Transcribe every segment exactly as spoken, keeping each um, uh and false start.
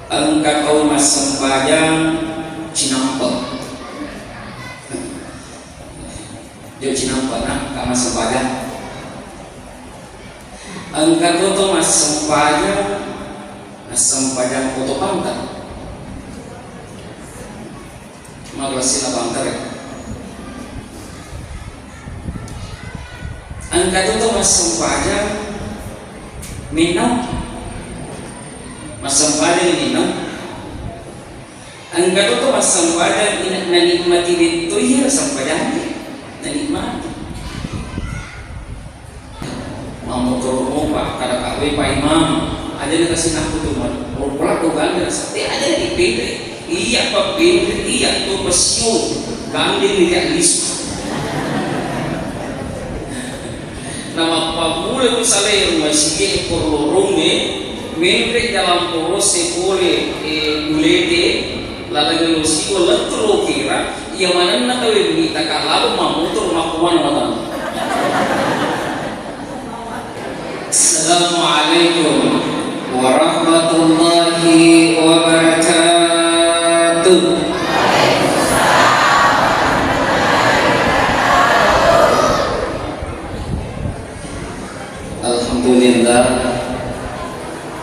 Engka tau massempajang cinampe. Jo cinampe na, ka massempajang. Engka to tau massempajang, massempajang oto panteng. Magellasina panteng. Engka to tau massempajang minnaung. Massempajang minnaung. Engka to tau massempajang ina-, nanikmati bettoiya sempajangna. Nanikmati. Mammotoro mopa, kada kawé Pak Imam, aja na kasi nakkutu man, oro pura do gandé rasa, eh, aja na dipénré, iya papénré, iya to pasio, gandé ni lisu. Namappammula tu salai rumah sige porlorongngé, ménré jalan porosé polé, eh, ulété, laleng lo siwo lettu lo kira, iya manenna tawé mita kalabo mammotoro makkuwano matang. Assalamualaikum warahmatullahi wabarakatuh. Alhamdulillah.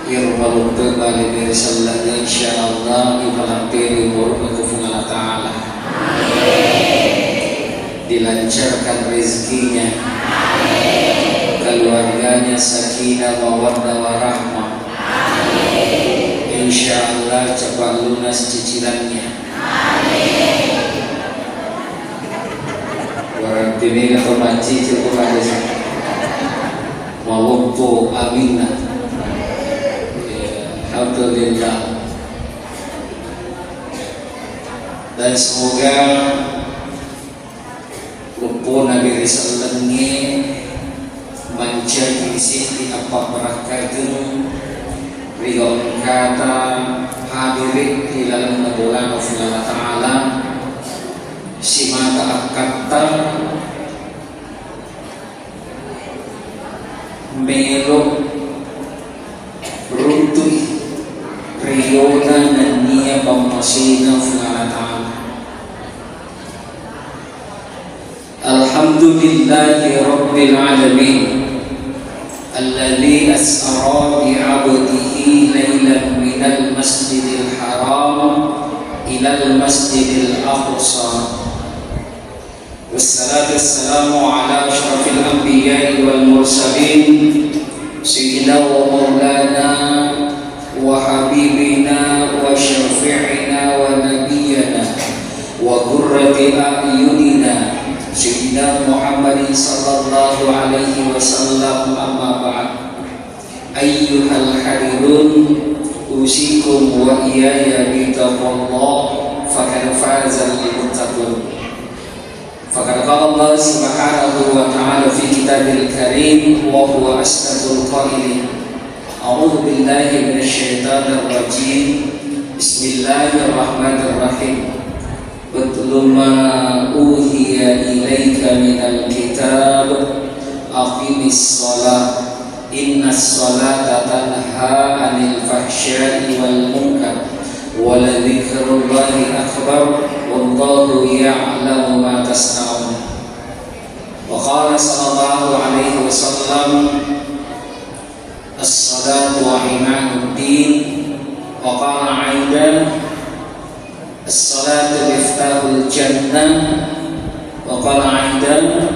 Iyaro maloppo bale ri sellengnge, insyaallah ipalamperi umurna ku Puang Allah Ta'ala. Dilancarkan rezekinya, keluarganya sakinah, mawaddah, warahmah. Insyaallah cepat lunas cicilannya. Berarti mega to maccicil ko kade sa. Maloppo, aminna. Ya, alhamdulillah. Dan semoga loppona bere sellengnge mancaji seddi appabarakkateng ri engkata hadiri ri lalenna bolana Puang Allah Ta'ala, simata akkatta melo runtu'i riona nennia pammasena Puang Allah Ta'ala. Alhamdulillahi Rabbil Alamin, alladzi asra bi abdihi lailan minal masjidil haram ilal masjidil aqsa. Wassalatu wassalamu ala asyrafil anbiya'i wal mursalin, sayyidina wa maulana wa habibina wa syafi'ina wa nabiyyina wa qurrati a'yunina, sayyidina Muhammadin sallallahu alaihi wasallam, amma ba'd. Ayyuhal hadirun, usikum wa iyaya bitaqwallah, faqad fazal muttaqun. Faqad qala Allah subhanahu wa ta'ala fi kitabihil karim wa huwa asdaqul qailin. A'udzu billahi minasy syaithanir rajim. Bismillahirrahmanirrahim. Utlu ma uhiya ilaika minal kitab. Aqimis shalah. Innas shalata tanha 'anil fahsya'i wal munkar. Wa la dzikrullahi akbar. Wallahu ya'lamu ma tasna'un. Wa qala sallallahu alaihi wasallam, as-salatu wa imaduddin. Wa qala aidan, as-salatu miftahul jannah. Wa qala aidan,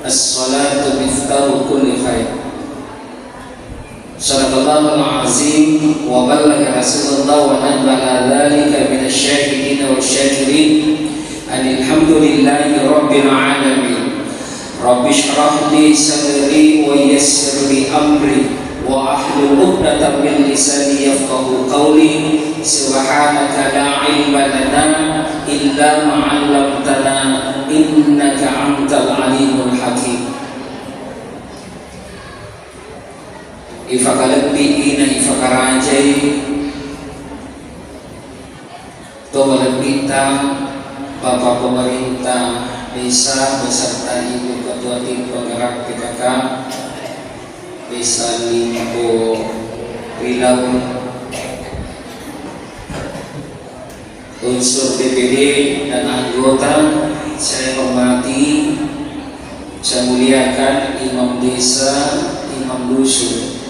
as-salatu miftahu kulli khair. Sadaqallahul azim wa ballaga rasulullah wa nahnu ala dzalika minasy syahidin wasy syakirin. Alhamdulillahi rabbil alamin. Rabbi shrah li sadri wa yassir li amri wa ahlul 'uqdatam min lisani yafqahu qawli. Subhanaka la ilma lana illa ma 'allamtana innaka antal alimul hakim. Ifakalebbi ina ifakarajai to malebbitta Bapak Pemerintah Desa beserta Ibu Ketua Tim Penggerak P K K Desa Limpo Rilau, Unsur D P D dan anggota saya hormati, saya muliakan, imam desa, imam dusun,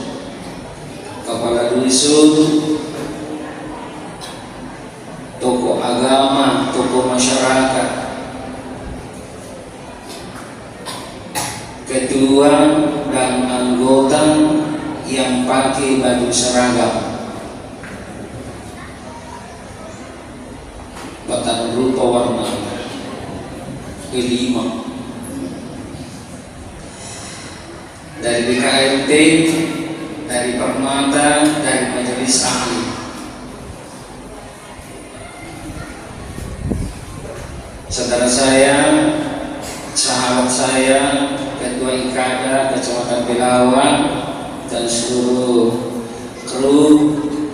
kepala dusun, tokoh agama, tokoh masyarakat, ketua dan anggota yang pakai baju seragam, batang rupa warna kelima, dari B K M T, dari Permata, dari Majelis Ahli. Saudara saya, sahabat saya, Ketua Ikada Kecamatan Belawan, dan seluruh kru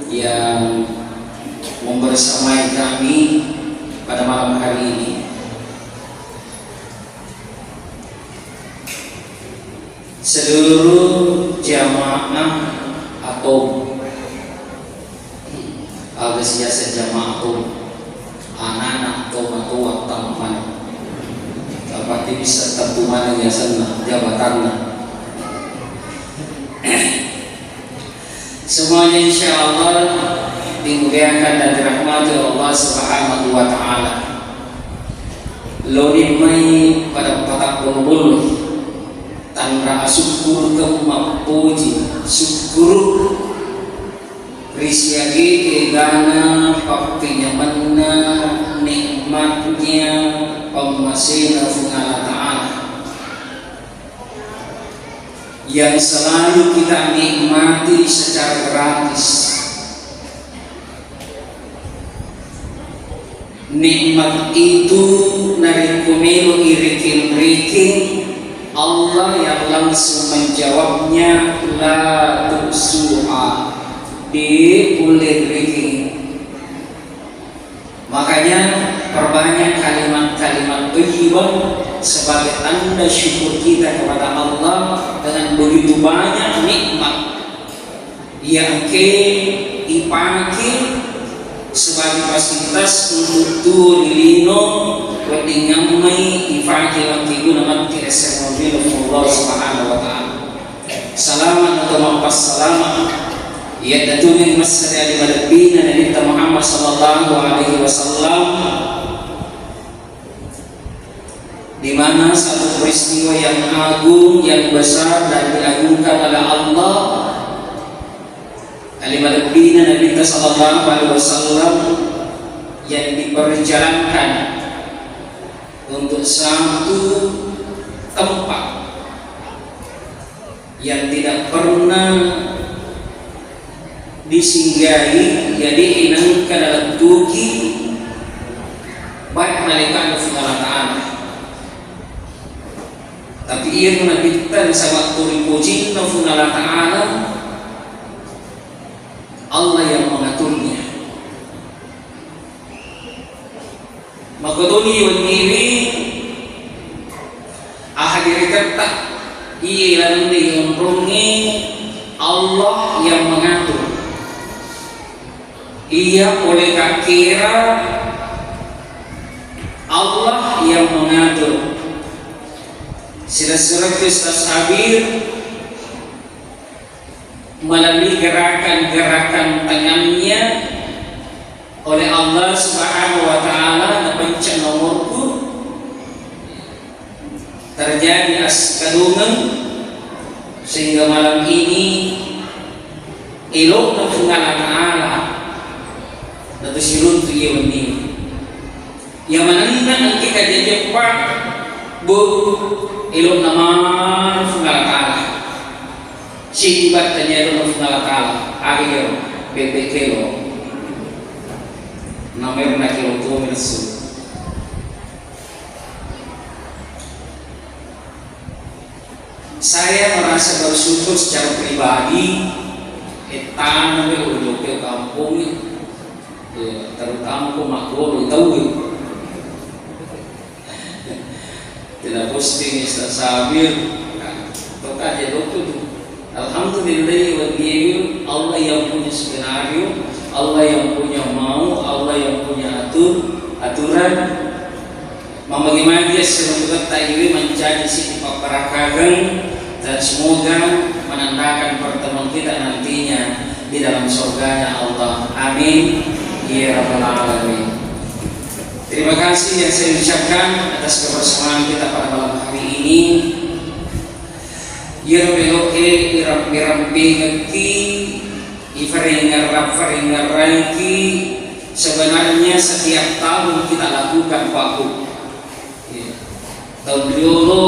yang membersamai kami pada malam hari ini. Seluruh jamaah atau aga siasa jamaah atau anak-anak atau matoa tampan, apa bisa tentu mana biasanya jabatannya. Semuanya insya Allah dimuliakan dan dirahmati oleh Allah Subhanahu wa Ta'ala. Loni mai pada patakkono bollo tanra asukkurukeng mappoji sukkuru ri siage egana pappenyamenna nikmatnya pammasena Puang Allah Ta'ala yang selalu kita nikmati secara gratis. Nikmat itu narekko melo irekeng-rekeng, Allah yang langsung menjawabnya, la tuhsuha, de ulle rekeng. Makanya, perbanyak kalimat-kalimat thayyibah sebagai tanda syukur kita kepada Allah dengan begitu banyak nikmat yang ke ipake sebagai fasilitas untuk tuo ri lino wedding ngammai ipake makkeguna matti ri esso ri Allah Subhanahu wa Ta'ala. Salama atau mappassalama yadda tumi massari ri malebbina Nabitta Muhammad sallallahu alaihi wasallam, di mana satu peristiwa yang agung, yang besar dan diagungkan oleh Allah, ri malebbina Nabitta sallallahu alaihi wasallam yang diperjalankan untuk satu tempat yang tidak pernah disinggahi, jadi inangka dalam tuki baik malaikat Puang Allah Ta'ala. Tapi iya Nabitta sama turi pojinna Puang Allah Ta'ala, Allah yang mengaturnya. Makkotoni wenniwi ahadireketta iya lalenna yonrongnge Allah yang mengatur. Iya pole kakkera Allah yang mengatur. Silessurekku Ustaz Habir melalui gerakan-gerakan tangannya oleh Allah Subhanahu wa Ta'ala napenceng nomorku, terjadi assikadongeng sehingga malam ini elokna Puang Allah Ta'ala natusiruntu iya wenni. Iya manenna engka kajajeppa, bu, elokna maneng Puang Allah Ta'ala. Sibattanya elokna Puang Allah Ta'ala, aga iyaro, bebbe kelo. Namerna kelo to messu. Saya merasa bersyukur secara pribadi, ettana ujokka kampung, eh, terutama ko maggolo tau. Tena posting Ustaz Sabir, toka je dokter tu. Alhamdulillah, wadiyu Allah yang punya skenario, Allah yang punya mau, Allah yang punya atur, aturan. Mamagi-magi assurungketta iwi mancaji siti papparakageng, dan semoga menandakan pertemuan kita nantinya di dalam surganya Allah. Amin ya rabbal alamin. Terima kasih yang saya ucapkan atas kebersamaan kita pada malam hari ini. Iyaro meloke irem-, irempengekki, ifarengngerang-farengngerangki, sebenarnya setiap tahun kita lakukan, Pak, Bu. Iya. Tahun riolo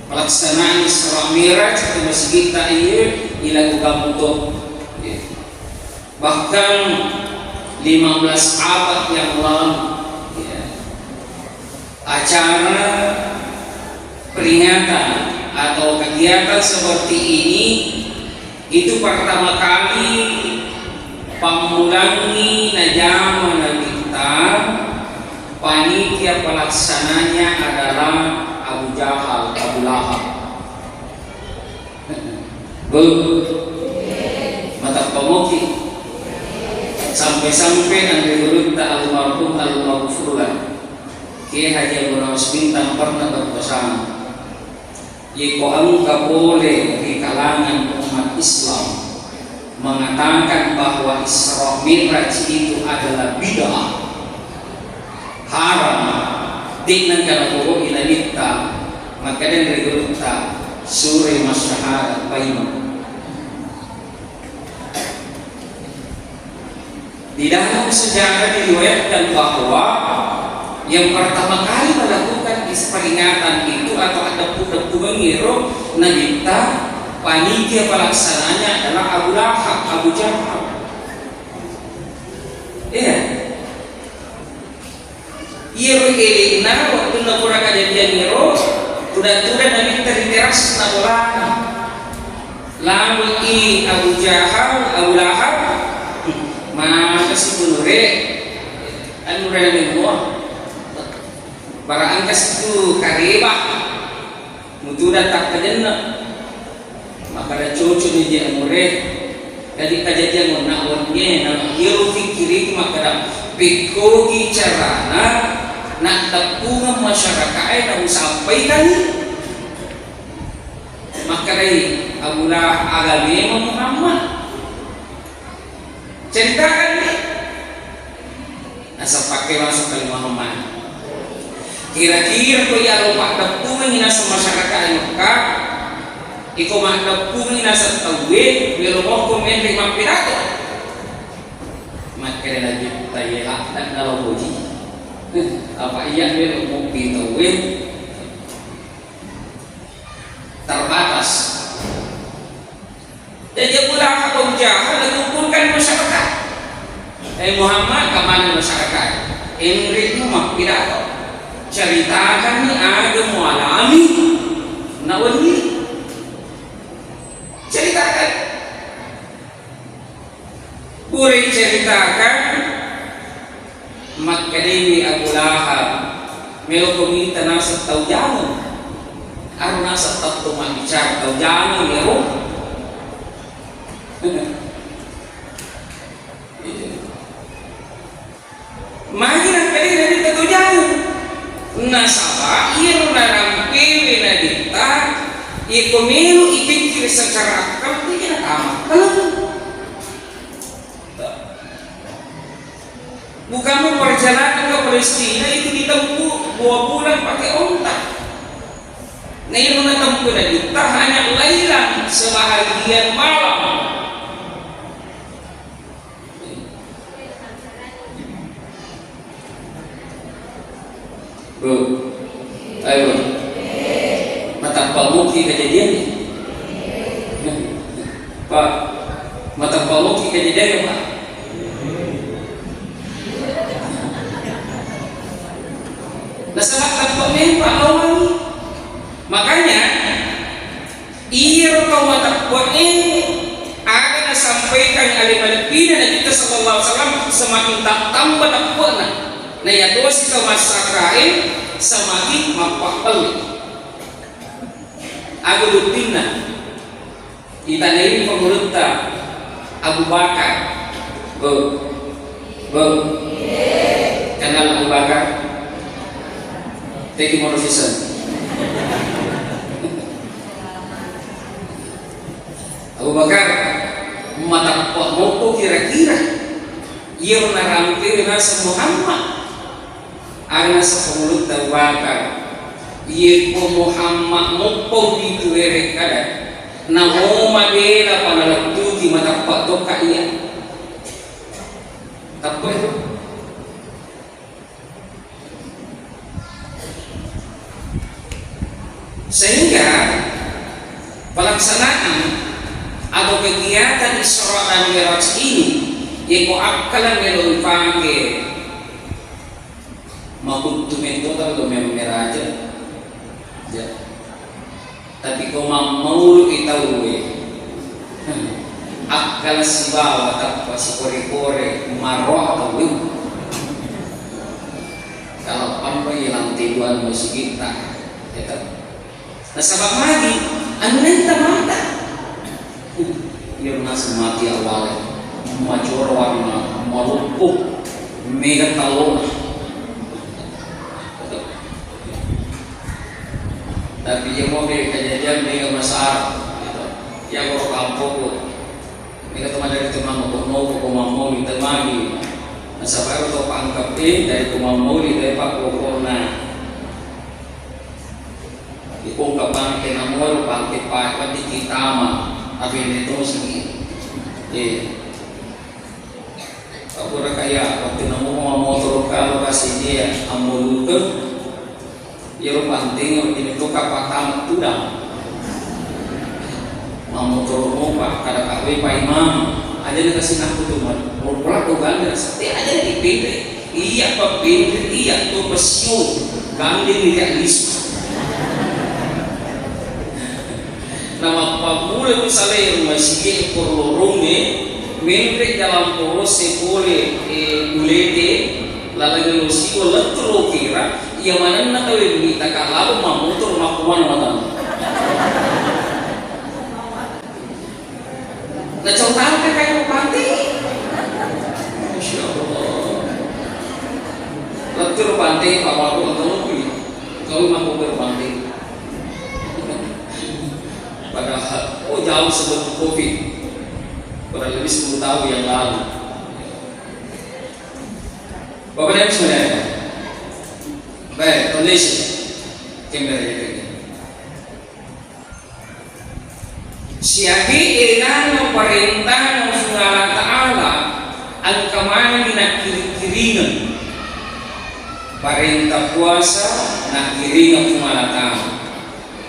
pelaksanaan Isra Mi'raj di masjid ta iya ilakukan muto. Iya. Bahkan lima belas abad yang lalu, ya, acara peringatan atau kegiatan seperti ini itu pertama kali pammulangi najama Nabitta, panitia pelaksananya adalah Abu Jahal, Abu Lahab. Bu, matappa moki. Sampai-sampai anre gurutta almarhum almaghfurlah Kiai Haji Abu Nawas Bintang pernah berpesan, iko engka pole di kalangan umat Islam mengatakan bahwa Isra Mi'raj itu adalah bid'ah, haram, de'na engka napogau'i Nabitta, makkedani ri gurutta, suroi massyahadat paimeng. Di dalam sejarah diriwayatkan bahwa yang pertama kali melakukan is-, peringatan itu atau addeppu-deppungeng ero Nabitta, panitia pelaksananya adalah Abu Lahab, Abu Jahal. Iya. Iyaro ele'na wettunna pura kajadiangngero, tuda-tuda Nabitta ri terasna bolana. Lamu'i Abu Jahal, Abu Lahab, makasi tu nure, anu rena mua. Bara engkasi tu kareba. Mutuda takkajenne. Makkeda cocokni je amure. Jadi kajadian onna wennie na iyaro pikkiriku makkeda, pekkogi carana naddeppungeng masyarakae nausampaikangi. Makkedai Abu Lahab, aga memang Muhammad? Ceritakanni. Naseng pakke masuk kali Muhammad. Kira-kira ko iya lo maddeppungengi naseng masyarakat Mekah, iko maddeppungengi naseng tauwe, melo mokko menre mappidato. Makkeda lagi, taye lakna nalo boji. Apa iya melo moppi tauwe? Terbatas. Jadi Abu Lahab, Abu Jahal nakumpulkan masyarakat. Eh Muhammad, kemana masyarakat? Enrikmu mappidato. Ceritakanni aga mualami. Nawenni. Ceritakan. Pura iceritakan, makkedai Abu Lahab, "Meloko mita naseng tau jangeng? Aro naseng tau mabbicara tau jangeng iyaro?" Magi nakkedai Nabitta tau jangeng? Nasaba iyaro narampewe Nabitta, iko melo ipikkiri secara akal, tegi natama. Kalau Bukamu perjalanan ke Palestina itu ditempuh dua bulan pakai onta. Nah, yang menempuh Nabitta hanya lailan, sebahagian malam. Bu, ayo, Bu. Matappa muki kejadian nih. Pak, matappa muki kejadian ya, Pak. Nasaba tappa memang lawangi. Makanya, iyaro tau mateppe'e, aga nasampaikan ale malebbina Nabitta sallallahu alaihi wasallam, semakin tattamba teppe'na. Na iyatosi tau massakae, semakin mappabbelle. Aga buttinna? Itanaiwi pangulutta Abu Bakar. Bu, Bu, kenal Abu Bakar? Thank you, Moro Season. Abu Bakar, matappa mokko kira-kira. Iya narampe naseng Muhammad. Aga naseng pangulutta Abu Bakar, iyekko Muhammad moppo pitu were kada, namo mabela pa nalettuki matappa tokka iya. Tappa itu. Sehingga pelaksanaan atau kegiatan Isra dan Mi'raj ini, yekko akkalang melo ipake, makuttu metto tau lo memang meraja. Ya. Tapi ko mammaulu i tauwe, akkala sibawa tappa sikore-kore maroa tauwe. Kalau pampai lantai dua masigitta, ya kan? Nasaba magi annenta mata. Iya naseng mati awale, macoro warna maloppo, mega tallona. Tapi iya mobil kejadian mega masalah. Iya baru kampung. Mega teman dari teman mau mau mau mau minta magi. Nasaba to pangkape dari ko mammoli dari pak pokokna. Ipongka pangke namoro pangke pa weddikki tama, tapi ini to sini. Iya. Apura kaya waktu namoro motoro kalo kasih dia amolukeng. Iyaro pantengnge wedding metto kapang tamat tudang. Mammotoro mopa kada kawé pa imam. Aja na kasi nakkutu man. Mola to gandeng sette aja na dipénré. Iya papénré, iya to pessio. Gandeng ni lisu. Namappammula tu salai rumah sié porlorongngé, ménré jalan porosé polé, eh, ulété, laleng lo siwo lettu lo kira, iya manenna tawé mita ka lalo mammotoro makkuwano matanna. Nacautangka kayu panté. Masya Allah. Lettu lo panté, Pak Wagub, atau lebih. Kau mampu berpanté. Padahal, oh, jauh sebelum covid, kurang lebih sepuluh tahun yang lalu. Bapak dan Ibu sekalian, baik, kondisi kembali lagi. Siagi enana parentana Puang Allah Ta'ala, engka manenni nakkiri-kiringeng. Parenta puasa nakkiringeng Puang Allah Ta'ala.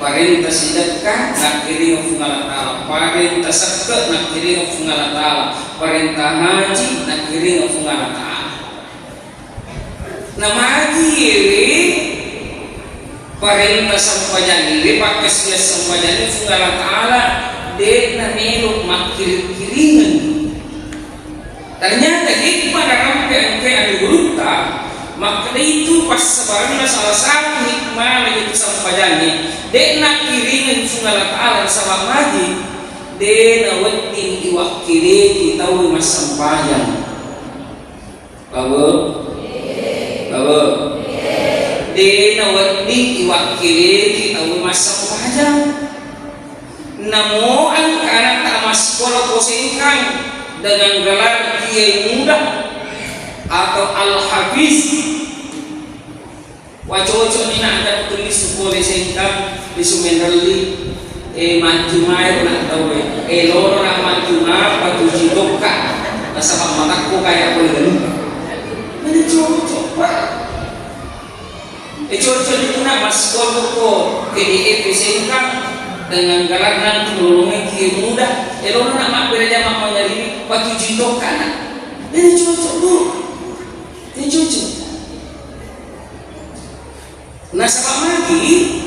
Parenta sidekka nakkiringeng Puang Allah Ta'ala, parenta sekke nakkiringeng Puang Allah Ta'ala, parenta haji nakkiringeng Puang Allah Ta'ala. Namagi yewe parenta sempajangnge, pakkasiwiang sempajangnge Puang Allah Ta'ala, de'na melo makkiri-kiringeng. Ternyata hikmah narampe engkae anugurutta, makkeda itu passabarenna salah satu hikmah itu sempajangnge, de'na kiringeng Puang Allah Ta'ala nasaba magi, de'na wedding iwakkiliki tau massempajang. Bawa? Bawa? De'na wedding iwakkiliki tau massempajang. Namo engka anatta massikola ko Sengkang dengan gelar Kiai Muda atau Al-Hafiz. Wacocok ni nak ada tulis pole Sengkang di Sumenrelli, eh, mancu mai nak tau, eh, loro nak mancu apa tuji tokka, nasaba matakko kaya koi dulu. Mana cocok, Pak? E, cocok ni nak massikola ko K D F Sengkang dengan gelar nanti lolongngi Kiai Muda. E, lolong nak mabbere jama mangaribi, patuju tokka nak. Ini cocok, Bu. Ini cocok. Nasaba magi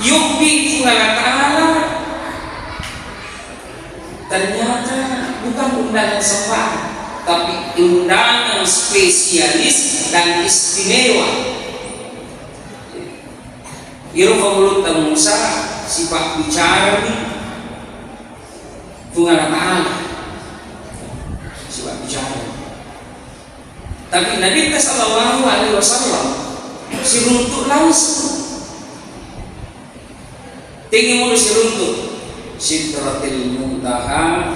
yubbi Puang Allah Ta'ala. Ternyata bukan undangan sembarang, tapi undangan spesialis dan istimewa. Iro pangulutta Musa sipabbicarani Puang Allah Ta'ala. Sibawa bicara. Tapi Nabitta sallallahu alaihi wasallam siruntu langsung. Tengngi mulo siruntu, Sidratil Muntaha,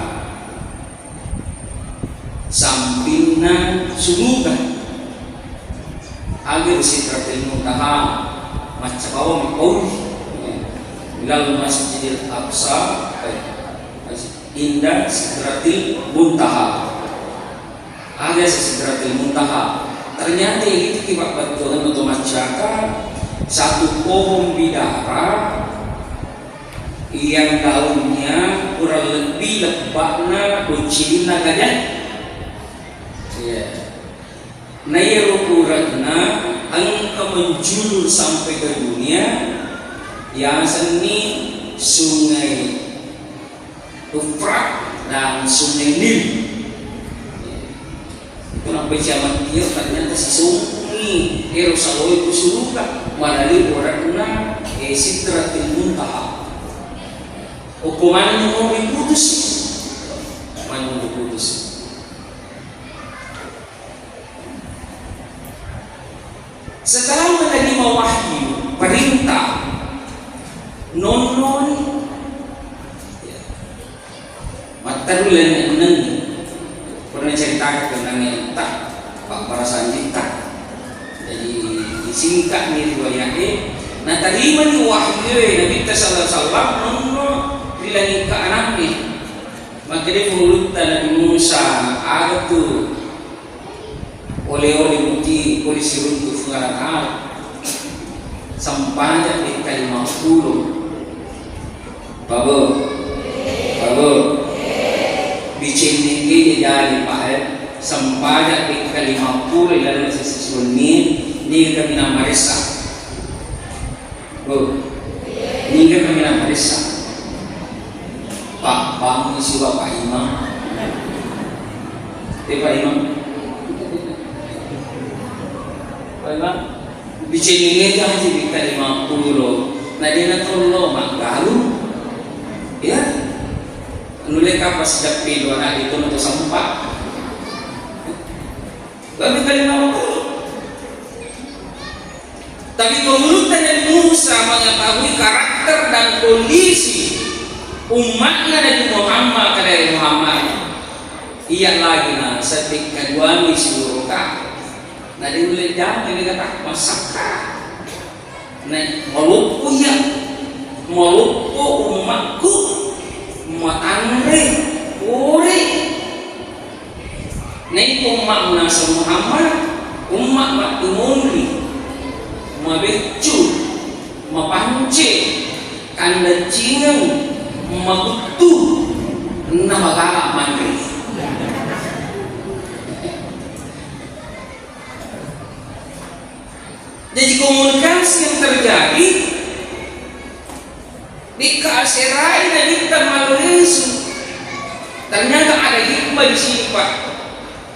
sampinna suruga. Aga ri Sidratil Muntaha, macca bawang pauli. Ilal Masjidil Aqsa, eh, inda Sidratil Muntaha. Aga si Sidratil Muntaha? Ternyata itu ki mabbattuanna to maccaka, satu pohon bidara yang daunnya kurang lebih lebbakna boccinna gajah. Iya. Na iyaro urenna engka menjulur sampai ke dunia, yasengngi Sungai Efrat dan Sungai Nil. Itu nampai jaman dia ternyata sisungkungi ero saloe ku suruga melalui urenna, eh, Sidratil Muntaha. Okko maneng mau diputus, maneng diputus. Setelah menerima wahyu, perintah, nonnoni, ya, matteru lainna enneng. Pernah ceritakan tentang etta, Pak Barasanjita. Jadi, disingkat ni riwayatnya. Nah, terima ni wahyu, eh, Nabi sallallahu alaihi wasallam, nonno ri langit ke anaknya. Makkeda pangulutta Nabi Musa, aga tu ole-ole muti pole siruntu Puang Allah Ta'ala. Sempaja pekka limappulo. Pabo, pabo. Bicennenge jadi, Pak, eh. Sempaja pekka limappulo dalam sisi sunni, ni kami nama resa. Bu, ningka kami namaressa. Pak Bang siwa Pak Imam. Eh, Pak Imam. Pak Imam. Bicennenge aja bikka limappulo. Nah, dia na tollo maggalung. Ya. Nulle kapang sijappi dua anak itu untuk sempat. Tapi kali mau. Tapi pengurutta Nabi Musa mengetahui karakter dan kondisi umatnya Nabi Muhammad, kada Muhammad. Iya lagi na setik keduami siuruka. Nah, di mulai jam ini kata masakka. Nah, maloppo iya, maloppo ummakku, matanre, ore. Naiko umma' naseng Muhammad, umma' mattimonri, mabeccu, mapance, kandaccingeng, makuttu, namagala manre. Jadi komunikasi yang terjadi, dikka aserai Nabitta mallesu. Ternyata ada hikmah di sini, Pak.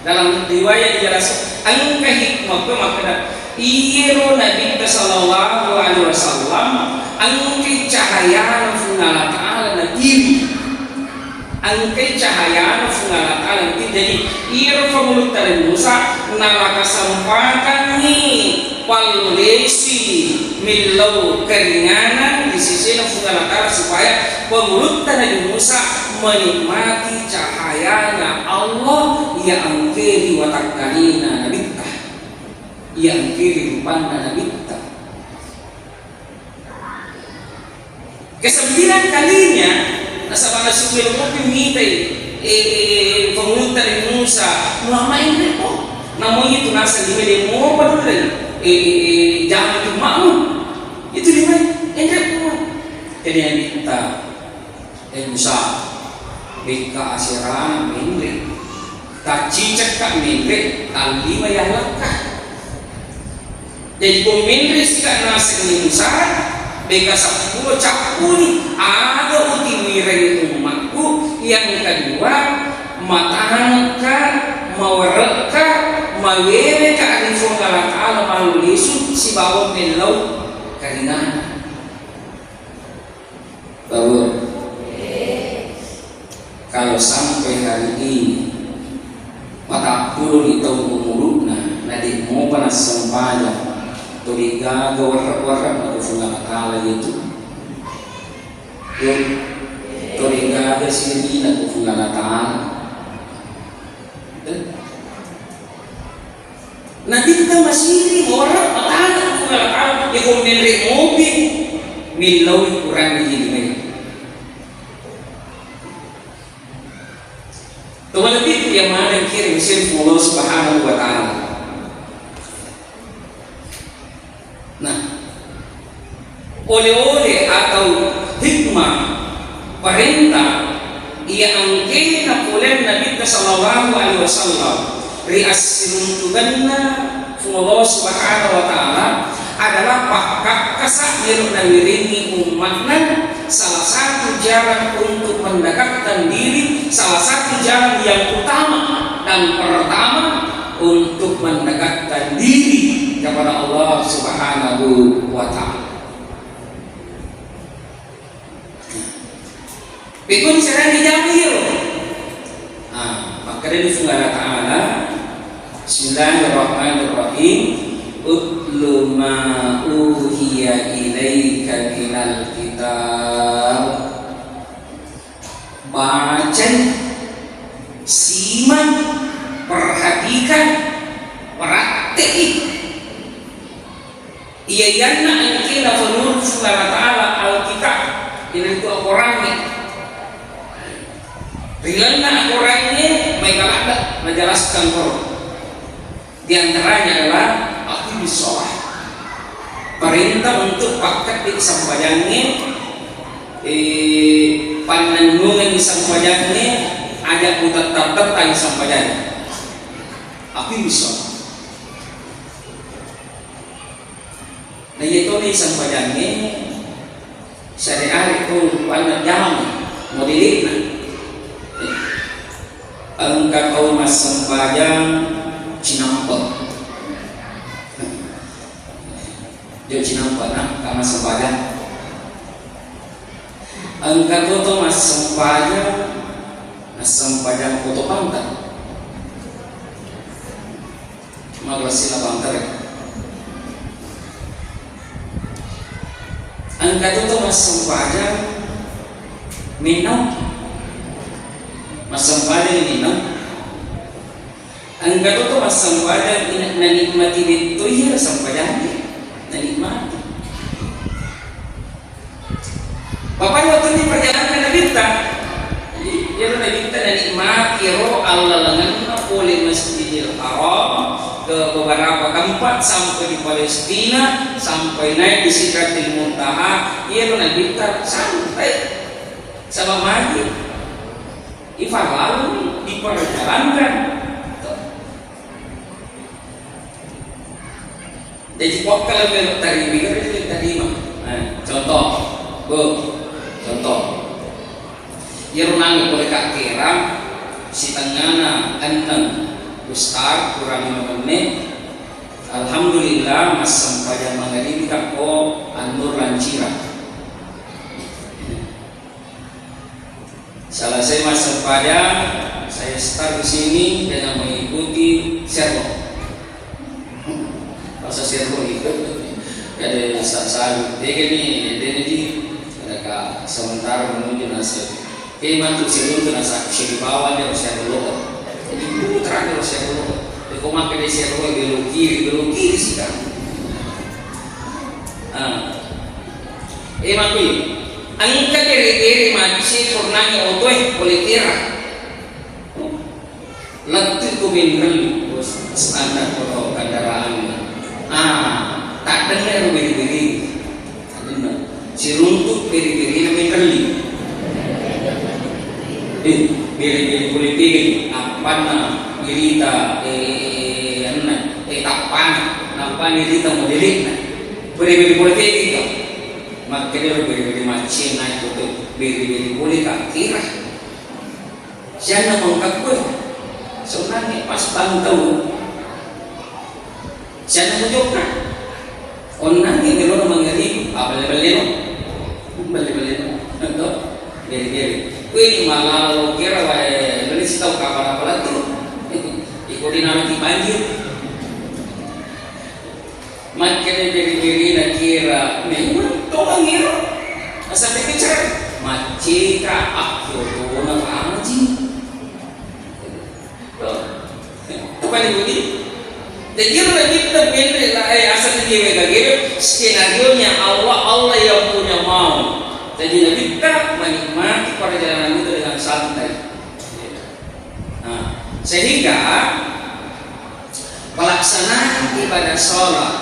Dalam riwayat dijelaskan, engka hikmah ke makkeda, iyero Nabitta sallallahu alaihi wasallam engka cahayana Puang Allah Ta'ala natiri. Engkai cahayana Puang Allah Ta'ala. Jadi, iyaro pangulutta Nabi Musa, nalakasempakangngi pallolesi millau keringanan di sisina Puang Allah Ta'ala, supaya pangulutta Nabi Musa menikmati cahayana Allah yang engkeri watakkalina Nabitta, yang engkeri rupanna Nabitta. Kesembilan kalinya, nasaba nasumelo mopi mitai, eh, eh, eh, pangulutta Nabi Musa, Muhammad, enre po. Namo itu naseng lima demo padulle, eh, eh, eh, jangan cuma mu. Itu lima, enre po. Jadi yang minta, eh, Musa, beka aserana menre. Taccicekka menre, tallima yallakka. Jadi, ko menre sika naseng Musa, beka seppulo cappuni, aga utiwirengi ummakku, yang kedua, matangka, mawerekka, maweweka ri Puang Allah Ta'ala mallesu sibawa mellau karinana. Baru, kalau sampai hari ini Puloni taung umuru'na, na de' mopa nassempajang, to de' gaga warra'-warra'na ko Puang Allah Ta'ala itu. To de' gaga sirina ko Puang Allah Ta'ala. Eh? Nabitta masiri mawarra' matana ko Puang Allah Ta'ala, iko menre' mopi, millau Quran di jini mai. To malebbiku iya maneng kiring sirfu Allah Subhanahu wa Ta'ala. Nah, ole-ole atau hikmah parenta iya engkena poleang Nabitta sallallahu alaihi wasallam ri assiruntuganna Puang Allah Subhanahu wa Ta'ala adalah pakkakkasa iyaro nawiringi umma'na salah satu jalan untuk mendekatkan diri, salah satu jalan yang utama dan pertama untuk mendekatkan diri kepada Allah Subhanahu wa Ta'ala. Pekkoni serangi jama iyaro. Ah, makkedani Puang Allah Ta'ala, Bismillahirrahmanirrahim. Utlu ma uhiya ilaika minal kitab. Bacai, simak, perhatikan, pratteki. Iya-iyanna engkena penurut Puang Allah Ta'ala Alkitab, iyanaritu Al-Qurangnge. Ri lalenna Al-Qurangnge maega ladde' najelaskan koro. Di antaranya adalah aqimis shalah. Perintah untuk pakkeddi sempajangnge, eh, pannennungenni sempajangnge, aja' mutettang-tettangi sempajangnge. Aqimis shalah. Na iya toni sempajangnge syariat ko rupanna jama modelekna. Engka tau massempajang cinampe'. Jo cinampe' na, ka massempajang. Engka to tau massempajang, massempajang foto pantai. Madrasina bangkare. Engka to to massempajang minum. Massempajang minum. Engka to to massempajang ina-, nanikmati betto iya sempajangnge. Nanikmati. Bapak Ibu, tenni perjalanan Nabitta. Iyaro Nabitta nanikmati ro allalengenna pole Masjidil Haram ke beberapa tempat sampai di Palestina, sampai naik di Sidratil Muntaha. Iyaro Nabitta santai. Sama magi. Ifa lalu diperjalankan. Jaji, ko engka lao melo tarima, iyaro tarima. Eh, contoh, Bu, contoh. Iyaro nangnge pole kakkera sitengngana enneng ustaz, kurang lima menit. Alhamdulillah, massempajang mangaribi takko Annur Lancira. Selesai massempajang, saya start di sini dengan mengikuti sermon. Masa sermon itu, ada sa-, salu. Dia kan ni, dia ni di, ada ka sementara menuju nasib. Oke, mantu sermon tu nasa, bisa dibawa dia, saya dulu. Jadi, putra dia, saya dulu. Dia kau makan dia, saya dulu, belok kiri, belok kiri sih kan. Ah. Eh, makui, engka bere-bere macce purnangi otoe pole kera. Lettu ko menrelli, bos, standar foto kendaraan. Ah, tak dengar bere-bere. Tak dengar. Siruntuk bere-bere na menrelli. Eh, bere-bere pole pegani, appanna irita, eh, anunna, eh, tappana, nappana irita modelekna. Bere-bere pole pegani kau. Makkedaro bere-bere maccinna iko tu, bere-bere pole kakkira. Sianna mengkakkue, sonnangnge pas bantau. Sianna mujokka. Onnangnge melona mangeri, ah, belle-belleno. Belle-belleno. Ento, bere-bere. Kueni malalo kira wae, beli sitau kapal-kapal tu. Iko Rinalaki banjir. Makkeda jari-jarina kira memang tongeng ero. Asal bicara macceka akkiotona pangaji. Tuh. Apa nih Budi? Jadi ero nabitta menre la eh asal dia mega gere skenario nya Allah, Allah yang punya mau. Jadi nabitta menikmati perjalanan itu dengan santai. Nah, sehingga pelaksanaan ibadah sholat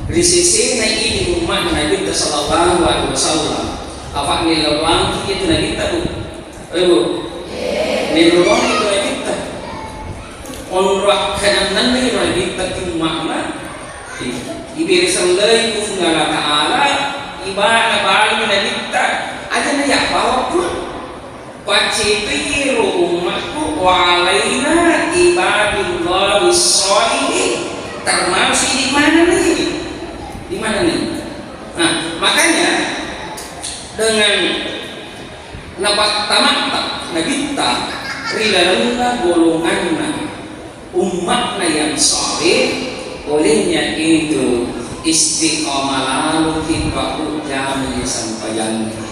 ri sesena idi ummat Nabitta sallallahu alaihi wasallam, apa nilawangki itu Nabitta, Bu? Eh, Bu? Nilawangki itu Nabitta. Onro akkanannanna itu Nabitta ki ummatna. Ibere sellei Puang Allah Ta'ala, ibana bali Nabitta. Aja na ya bawa pun. Paccetoi ro ummakku, wa alaina ibadullahi sholihin, termasuk di mana nih? Di mana nih? Nah, makanya dengan napattamatta Nabitta ri lalenna golonganna ummatna yang saleh, olehnya itu istiqomah lalu kita jami sempajanna.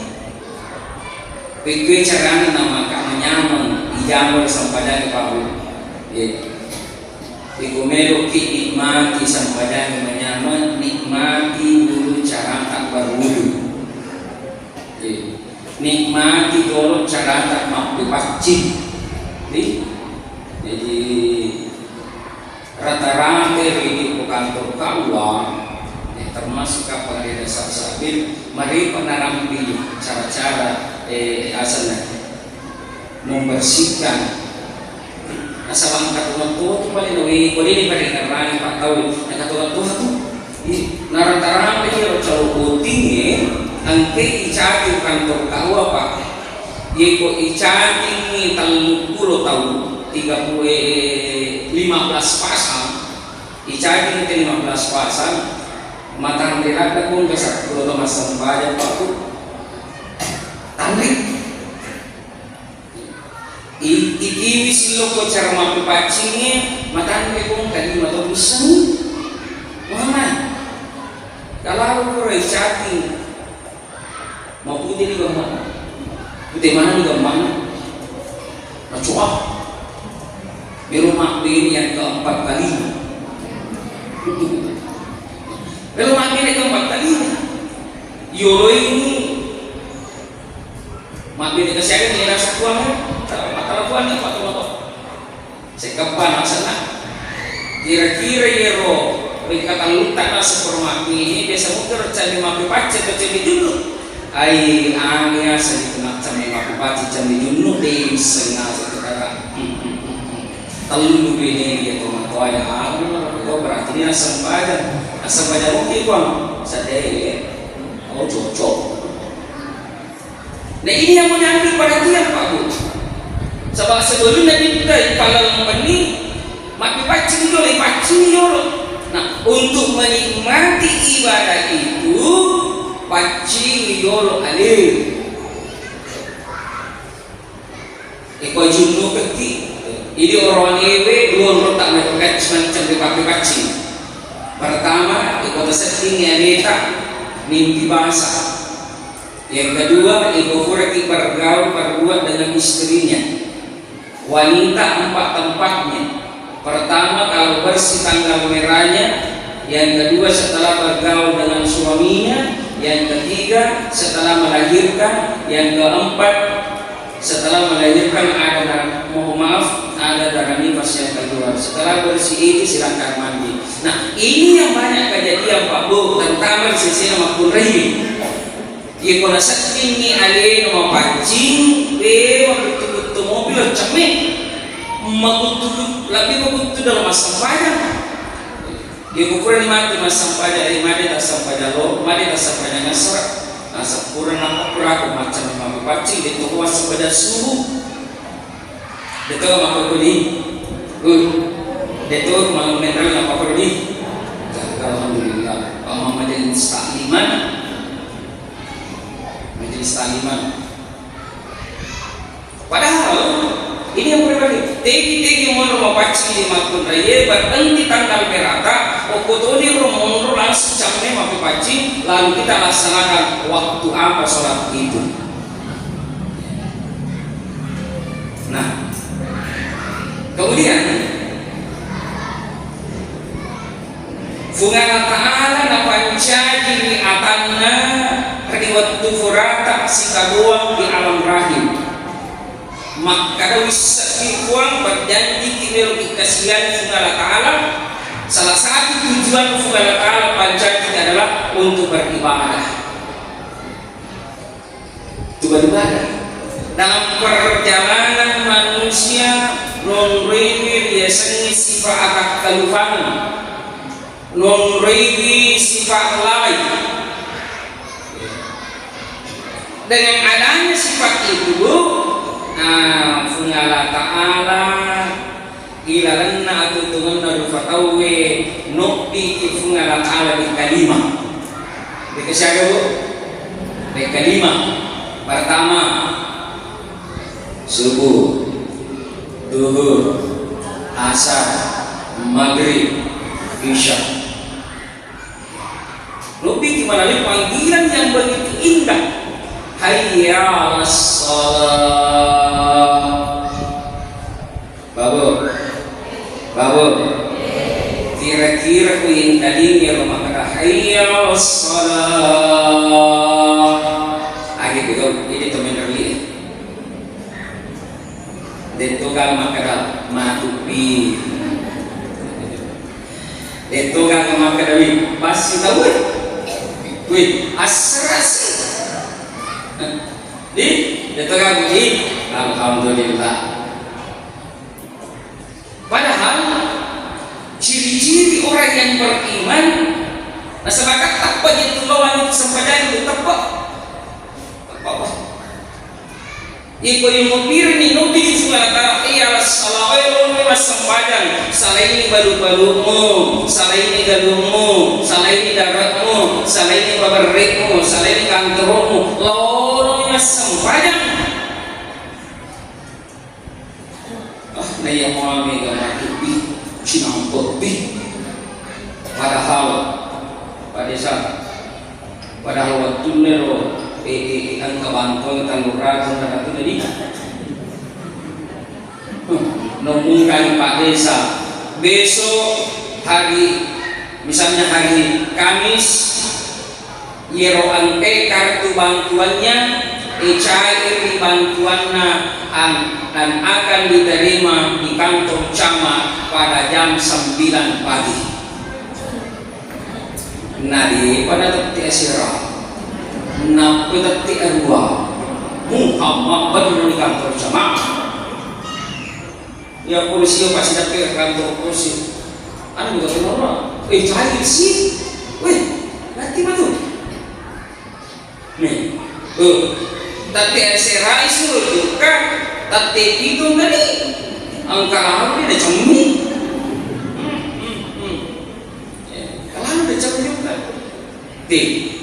Pekkoi carana maka manyameng ijameng sempajanna, Pak Bu. Iya. Iko meloki nikmati sempajanna manyameng, nikmati dulu carata berwudu. Iya. Nikmati dulu carata mappepaccing. Iya. Jadi rata-rata ri kantor K U A, eh, termasuk kapang ri desa Sabit, mari narampi cara-cara, eh, asenna membersihkan. Nasaba engka tau tu paling nawi, ko deni pada ngarani Pak tau, engka tau tu, ih, narata-rata iyaro calo bottingnge, engke icaji kantor K U A, Pak. Yeko icajingngi telluppulo taung, tiga puluh, eh, lima belas pasang, icajingngi te lima belas pasang, matanre ladde pun ke seppulo to massempajang, Pak, Bu. Tanre. I-, ikiwi silokko cara mappepaccingnge, matanre pun ke lima to missengngi. Muhammad, kalau pura icajing, Mapute ni gamma. Pute mana ni gamma? Macoa. Melo mabbene yang keempat kali. Melo mabbene keempat kali. Yolo ini mabbene kesiaga ni rasa kuang. Matala kuang ni apa tu apa? Sekeppa nasenna. Kira-kira iyaro ri katellutta naseng pura mabbene, biasa mungkin candi mappepaccing atau candi junnu. Ai, agi aseng itu nak candi mappepaccing, candi junnu, de misseng naseng itu kata. Tellu bene dia tomatoa ya, anu, itu berarti ini aseng badan. Aseng badan mungkin kuang, sedih ya. Oh, cocok. Nah, ini yang mau diambil perhatian, Pak Bu. Sebab sebelum Nabitta ipaleleng benni, mappepaccing jolo, ipaccing jolo. Nah, untuk menikmati ibadah itu, paccing jolo ale. Iko junnu pekki, idi oroanewe dua onrota mappepaccing, macam mappepaccing. Pertama, iko taseddingi aleta, mimpi basah. Yang kedua, iko puraki bergaul berdua dengan istrinya. Wanita empat tempatnya. Pertama, kalau bersih tanggal merahnya. Yang kedua, setelah bergaul dengan suaminya. Yang ketiga, setelah melahirkan. Yang keempat, setelah melahirkan ada darah, mohon maaf, ada darah nifas yang keluar. Setelah bersih itu, silakan mandi. Nah, ini yang banyak kejadian, Pak Bu, tentang sesena makkunrai. Iyako naseddingngi alena mapaccing, eh, makuttu-kuttu mobil, cemme. Makuttu-, lebbi makuttu dalam massempajang. Iyako purani matti massempajang, eh, made tassempajang lo, made tassempajang asar. Nasaba purana, purako macca mapaccing, de to massempajang subuh. Deto makkukuni? Uh, deto ma-, menrel makkukuni? Alhamdulillah. Amma majelis takliman. Majelis takliman. Padahal, di Tegi-tegi monro mapaccing di makkunraiye, berhenti tanggal merata, okko toni ro monro langsung camme mappaccing, lalu kita laksanakan waktu apa sholat itu. Nah, kemudian Puang Allah Ta'ala napancajini atanna ri wettu furata sitabuang di alam rahim. Makkeda wisse'ki Puang, berjanjiki meloki kasihan Puang Allah Ta'ala. Salah satu tujuan Puang Allah Ta'ala pancajiki adalah untuk beribadah. Tuba-tuba. Dalam perjalanan manusia, nonroiwi riasengnge sifat atakkalufang, nonroiwi sifat lalai. Dengan adanya sifat itu, Bu, nah, Puang Allah Ta'ala ilalenna atutungenna rupa tauwe, nobbiki Puang Allah Ta'ala di kalima. Deka siaga, Bu? Di kalima. Pertama, subuh, duhur, asar, maghrib, isya. Nobbiki melalui panggilan yang begitu indah. Hayya 'alas shalah. Babu, babu, kira-kira ku yang tadi ro makkeda hayya 'alas shalah. Agi betul, ini temen Ruli. Detto kan makkeda matu pi. Detto kan makkeda wi, pasti tahu. Wi, asrasi. Di, detto kan wi, alhamdulillah. Padahal ciri-ciri orang yang beriman, nasaba teppa je tu lawan sempajang itu teppa. Teppa apa? Iko yang mupirni nobbiki Puang Allah Ta'ala, iya salah, eh, lo massempajang, salaini balu-balumu, salaini galummu, salaini daratmu, salaini baberrekmu, salaini kantormu, lo massempajang. Ah, naiya muami ga matubi, sinampebbi. Padahal, Pak Desa, padahal wettunna ro, eh, eh, eh, engka bantuan tanggung ratu na ratu na di. Hmm, nomungkan Pak Desa, besok hari, misalnya hari Kamis, Iyaro engkae kartu bantuannya, eh, cairni bantuanna an-, dan akan diterima di kantor camat pada jam sembilan pagi. Nadi pada tetti asera, nappa tetti arua, Muhammad baru di kantor camat. Iya polisi, iya pasti dapat kantor polisi. Anu bukan semua. Eh, cair sih. Weh, nanti mah tuh. Nih, tuh. Tapi S R I suruh juga. Tapi itu tadi angka lalu dia cemmi. Hmm, hmm, hmm. Ya, kalau dia cemmi juga. Ti,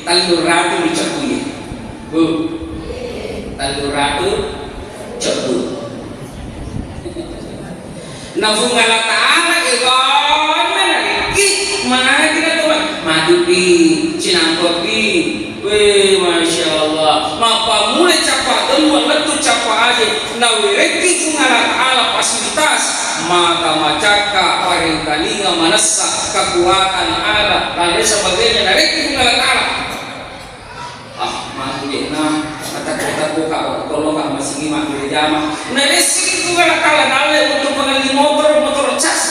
tellu ratu dicekkuye. Bu, tellu ratu cekku. Na Puang Allah Ta'ala, eh, banna narekki, magi na to, matupi, cinampepi. Weh, Masya Allah. Mappammula cappa gemma lettu cappa aje. Nawerekki Puang Allah Ta'ala fasilitas, mata macakka, parengkalinga manessa, kekuatan ada, dan lain sebagainya, nawerekki Puang Allah Ta'ala. Ah, magi je na, matakko-takko ka, tolong ka, masigi mabbere jama. Nawerekki Puang Allah Ta'ala dalle untuk pengelli motor, motor cas.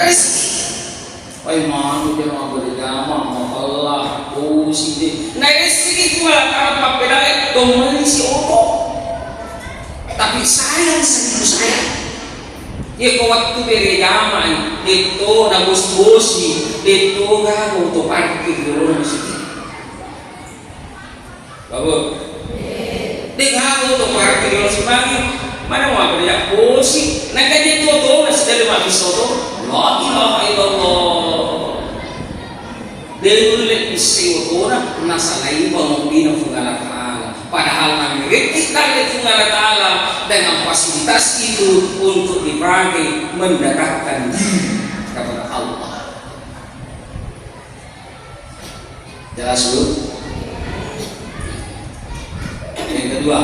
Nawerekki. Pai manu de mabbere jama, mapella, bosi de. Naeresiki Puang Allah Ta'ala pappedalle to melli si oto. Tapi sayang, seribu sayang. Iya ko wettu bere jamai, detto na bosi-bosi, detto ga oto parkir di lorong masigi. Bagus. Dek aku to parkir yang semangi. Mana mau apa dia? Bosi. Nak aja tu tu, masih ada mati soto. La ilaha illallah. Dia nulle isi otona, nasalai bangun bina Puang Allah Ta'ala. Padahal namerekki dalle Puang Allah Ta'ala dengan fasilitas itu untuk dipakai mendekatkan diri kepada Allah. Jelas, Bu? Yang kedua,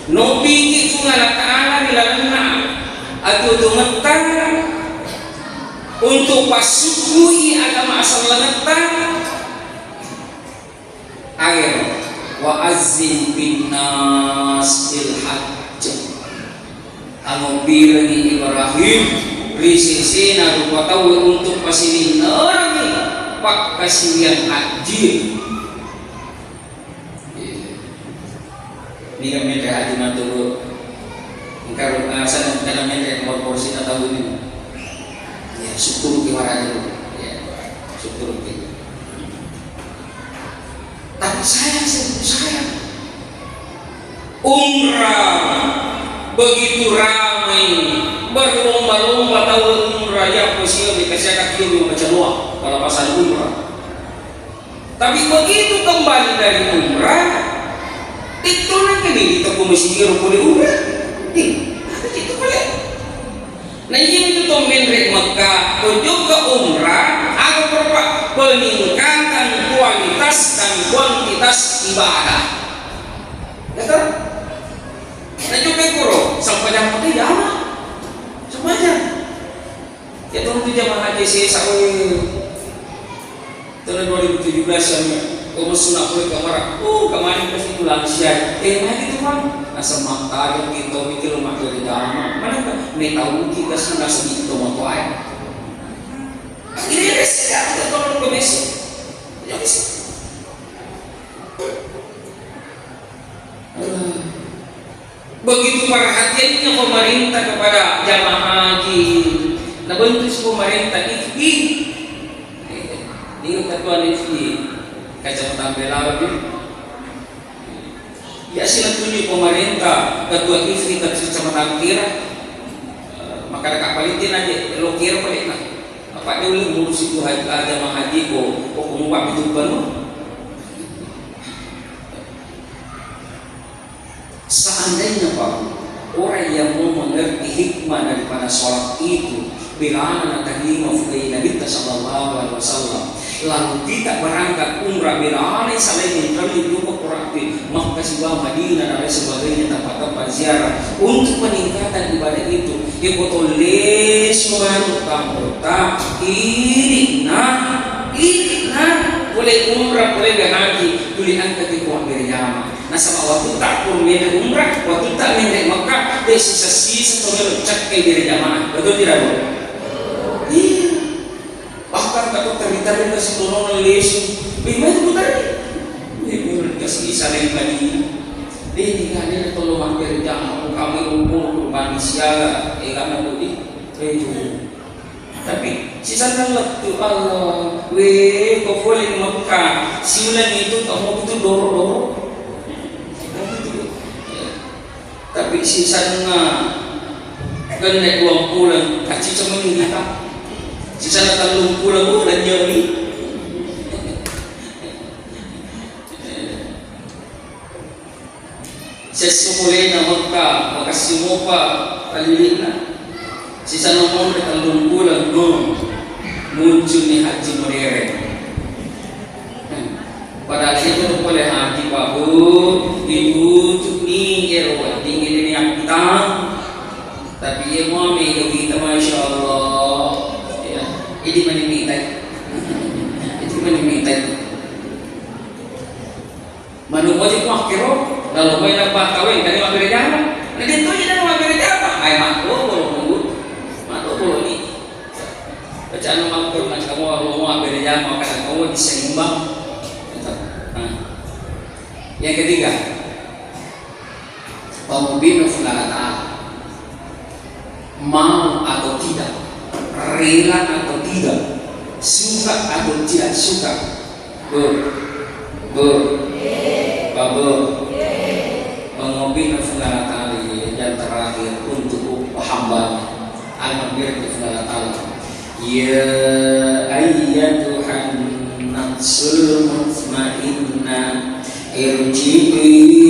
nobiki Puang Allah Ta'ala ri lalenna atuo-tuongetta untuk passukkui agama asellengetta. Aero, wa azzin fin nas bil hajj. Amobbirengngi Ibrahim ri sesena rupa tauwe untuk pasilinnerengngi pakkasiwiang hajji. Niga menre haji maturu. Engka ro-, ah, sana kana menre nomor porsina tau ini. Ya, syukuruki waraja. Ya, syukuruki. Tapi sayang, sungguh sayang. Umrah begitu ramai, berlomba-lomba tau umrah, ya, posisi dikasih kaki macaroa, kalau pasal umrah. Tapi begitu kembali dari umrah, itu lagi nih, kita komisi pole umrah. Ih, ada itu pole. Nah, iya itu to menre Mekah, to jokka umrah, ada berapa peningkatan kualitas dan kuantitas ibadah. Ya kan? Nah, jokka kuro, sempajang pakai jama. Sempajang. Ya, tentu jamaah haji sesa, weh. Tahun dua ribu tujuh belas yang, oh, messu nak boleh kamar. Oh, kemarin pas itu lansia. Eh, nah gitu, Bang. Nah, semak tadi kita mikir rumah dari jamaah. Mana kan? Nih tahu kita sudah sedikit mau tuai. Ini ada sih, ya, kita tolong ke Messi. Ya, bisa. Begitu perhatiannya pemerintah kepada jamaah haji, nabentuk si pemerintah itu, ih, ini ketua F I, Kecamatan Belawan, ya, sila tunjuk pemerintah, ketua F I, Kecamatan Kira, maka ada kapal itu aja, lo kira paling nah, apa dia boleh ngurus itu haji, jamaah haji, kok, kok kamu pakai itu penuh? Seandainya, Pak, orang yang mau mengerti hikmah daripada sholat itu, bilana natarima fudai Nabi sallallahu alaihi wasallam, lalu kita berangkat umrah, bilana selain menterli juga Quran, Makkah siwa Madinah dan lain sebagainya, tempat-tempat ziarah untuk peningkatan ibadah itu. Iko tolle sumanu tampo ta ini na ini na boleh umrah, boleh haji, tuli angkat iko berjamaah. Nasaba wattutta pura menre umrah, wattutta menre Mekah, de sisa-sisa to melo cakkai berjamaah. Betul tidak, Bu? Iya. Bahkan katu teri-teri kasi tolong lesu. Bima itu tadi. Ini pun kasi isa lain tadi. Deh, tiga hari tolong mampir jamaah, kamu umur, kurban siaga, eh, kamu tuh di, eh, itu. Tapi sisanna lettu, Allah, we, ko pole ri Mekka, siuleng itu kamu itu doro-doro. Tapi sisanna genne duang puleng, kaciceng meni kita. Sisanna tellung puleng, oh, lennyoni. Siesso polena Mekka, makessing mopa kalili'na. Sisanna monro tellung puleng, no, muncuni haji modern. Padahal itu pole haji, Pak, Bu, ditutup ni ero wedding ini ni akutang. Tapi iya muami kita, Masya Allah. Ya, ini mani mitai. Ini mani mitai. Manu moji makkero, lalu mai nabba kaweng, kani mabbere jama. Na de toji na mabbere jama, ai makkoro bolo mulu. Makkoro bolo ni. Bacaan makkoro na kamu mau mabbere jama, kada kamu diseimbang. Nah. Yang ketiga, pamubina fulana ta'ala. Mau atau tidak, rela atau tidak, suka atau tidak suka, be, be, babe, pangobina Puang Allah Ta'ala yang terakhir untuk hamba-Nya. Al-Mabir Puang Allah Ta'ala. Ya ayyatuhan nafsul mutmainnah, irji'i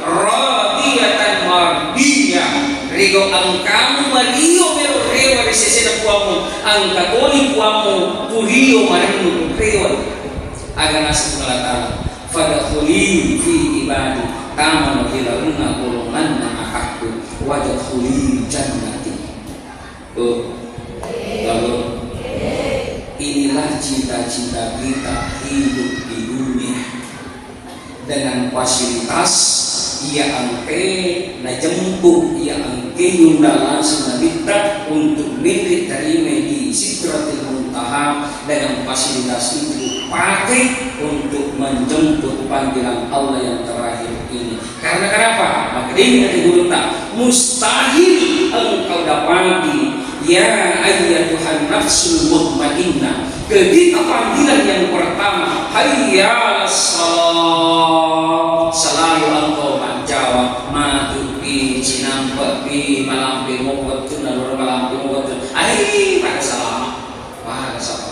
radiyatan mardiyah. Ridho engkamu mario melo rewa ri sesena Puammu, engka toni Puammu kurio marennu rewa. Aga naseng Puang Allah Ta'ala, "Fadkhuli fi ibadi," tamano ri lalenna golonganna atakku, "wadkhuli jannati." Tuh, lalu inilah cita-cita kita hidup di dunia dengan fasilitas iya engke najemput, iya engke yunda langsung nabitta untuk menri tarima di Sidratil Muntaha. Dengan fasilitas itu dipakai untuk menjemput panggilan Allah yang terakhir ini. Karena kenapa? Maka dia kata gurutta, mustahil engkau dapati, ya ayyatuhan nafsul mutmainnah, ketika panggilan yang pertama, hayya 'alas shalah, selalu engkau menjawab, matu pi, cinampe pi, malampe mo wettunna, loro malampe mo wettunna. Ai, pada salama, pada salama.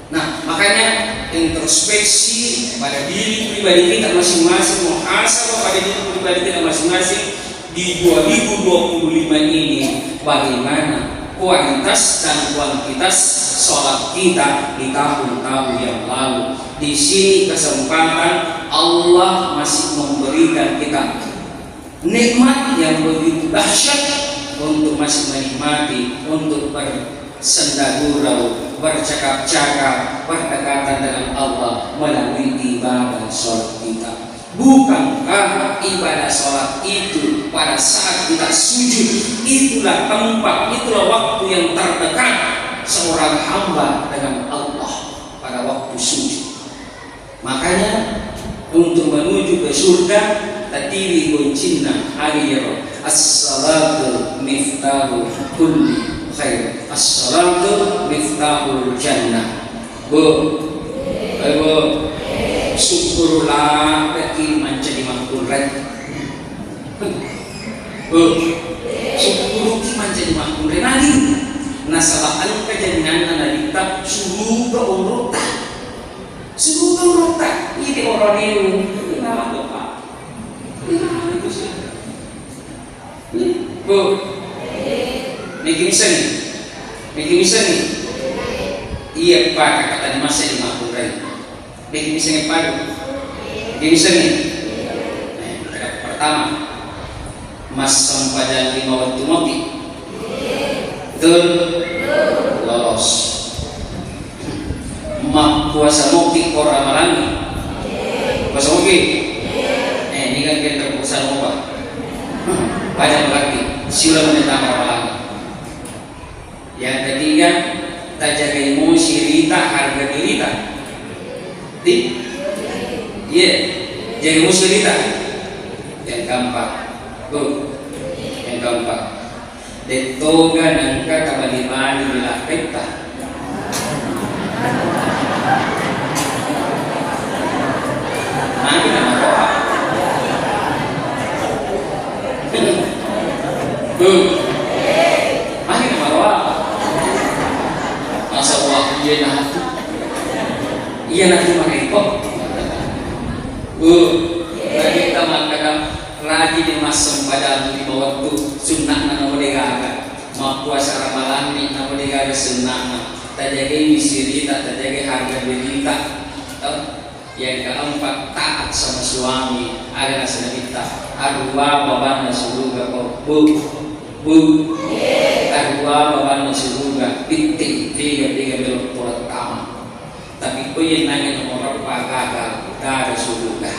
Nah, makanya introspeksi pada diri pribadi kita masing-masing, muhasabah pada diri pribadi kita masing-masing di dua ribu dua puluh lima ini, bagaimana kualitas dan kuantitas sholat kita di tahun-tahun yang lalu. Di sini kesempatan Allah masih memberikan kita nikmat yang begitu dahsyat untuk masih menikmati, untuk bersendagurau, bercakap-cakap, berdekatan dengan Allah melalui ibadah sholat kita. Bukankah ibadah sholat itu pada saat kita sujud, itulah tempat, itulah waktu yang terdekat seorang hamba dengan Allah pada waktu sujud? Makanya, untuk menuju ke surga, tatiwi goncinna, aga iyaro, "As-salatu miftahu kulli khair. As-salatu miftahul jannah." Bu, eh, Bu, sukkuru laddeki mancaji makkunrai. Bu, sukkuruki mancaji makkunrai. Nadi, nasaba engka jaminanna nabitta suruga onrotta. Suruga onrotta, ide orane, ina dopa. Ina dopa. Bu, megi missengngi? Megi missengngi? Iya, Pak, kata di masa di makkunrai. Megi missengngi, Pak? Megi missengngi? Eh, pertama, massempajang lima wettu mopi. Betul? Lolos. Mappuasa mopi ko Ramalangnge? Puasa mopi? Eh, ini kan kita puasa mopa. Banyak berarti. Siuleng menetap Ramalangnge. Yang ketiga, tajaga emosi rita, harga dirita. Ti? Iya. Jaga emosi rita. Yang keempat. Tuh. Yang keempat. Dettoga nengka tabali-bali ri lakkaitta. Magi namaroa? Bu. Magi namaroa? Masa waktu dia natu. Iya natu marepo. Bu. Nabitta makkeda, rajini massempajang lima wettu, sunna'na namo degaga. Mappuasa Ramalanni namo degaga sunna'na. Tajagai misirita, tajagai harga dirita. Toh? Yang keempat, taat sama suami. Aga naseng Nabitta, aruwa babanna suruga, bu, bu, aruwa babanna suruga, pitte, tega-tega melo polettama. Tapi ko iye nange nomor eppa gagal, gaga suruga.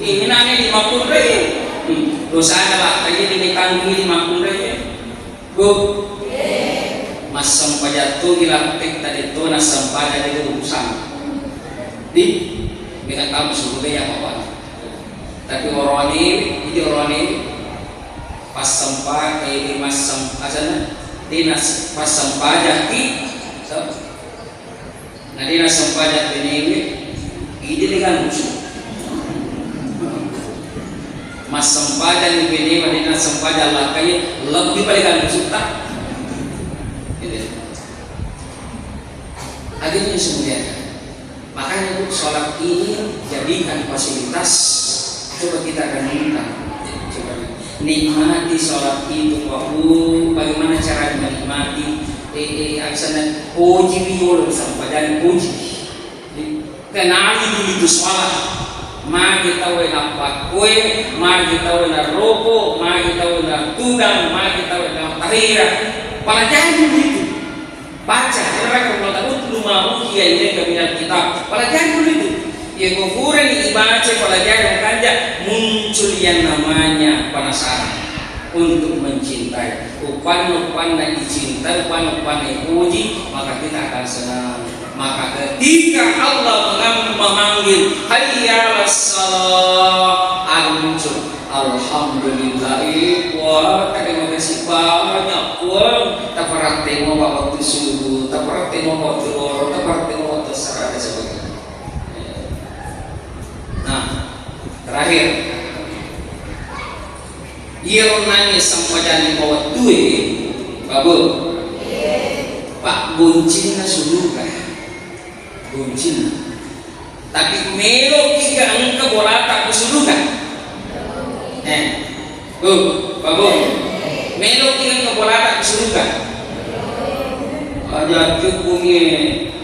Ini nange lima puluh ribu. Hmm, dosana lah, tadi ini tanggung lima puluh ribu. Bu, massempajang tu di latte tadi tu, nassempajang itu urusan. Di, dengan tamu suruga ya, Bapak. Tapi oroni, idi oroni, passempa-, eh, massem-, asana, dinas passempajakki, so, na dinas sempajak benewe, idi legang musuh. Massempajang ni benewe, dinas sempajak lakkai, lebih paling kan musuh tak? Gitu. Hadirin yang saya muliakan. Makanya, Bu, sholat ini jadikan fasilitas. Coba kita renungkan. Coba nikmati sholat itu, Pak, Bu. Bagaimana cara menikmati? Eh, eh, misalnya, puji wiolo, sampajang puji. Kenali dulu itu sholat. Magi tau nappa kue, magi tau naroko, magi tau natugang, magi tau natahira. Pelajari dulu itu. Baca, iyaro Puang Makkeda, "Utlu ma uhiya ilaika minal kitab." Pelajari dulu itu. Iya, ko furani ibaca, pelajari, makanja muncul yang namanya penasaran untuk mencintai. Upanna-upanna dicintai, upanna-upanna dipuji, maka kita akan senang. Maka ketika Allah mengam-, memanggil, "Hayya 'alas shalah," muncul. Alhamdulillah, eh, Puang, terima kasih banyak, Puang. Taparattemo waktu subuh, taparattemo waktu loro, taparattemo waktu asar, dan sebagainya. Nah, terakhir. Iyaro nange sempajang lima wettue, Babu. Pak, goncinna suruga. Goncinna. Tapi meloki ga engka bolata ku suruga? Eh, Bu, Babu, meloki ga engka bolata ku suruga? Aja cukkungi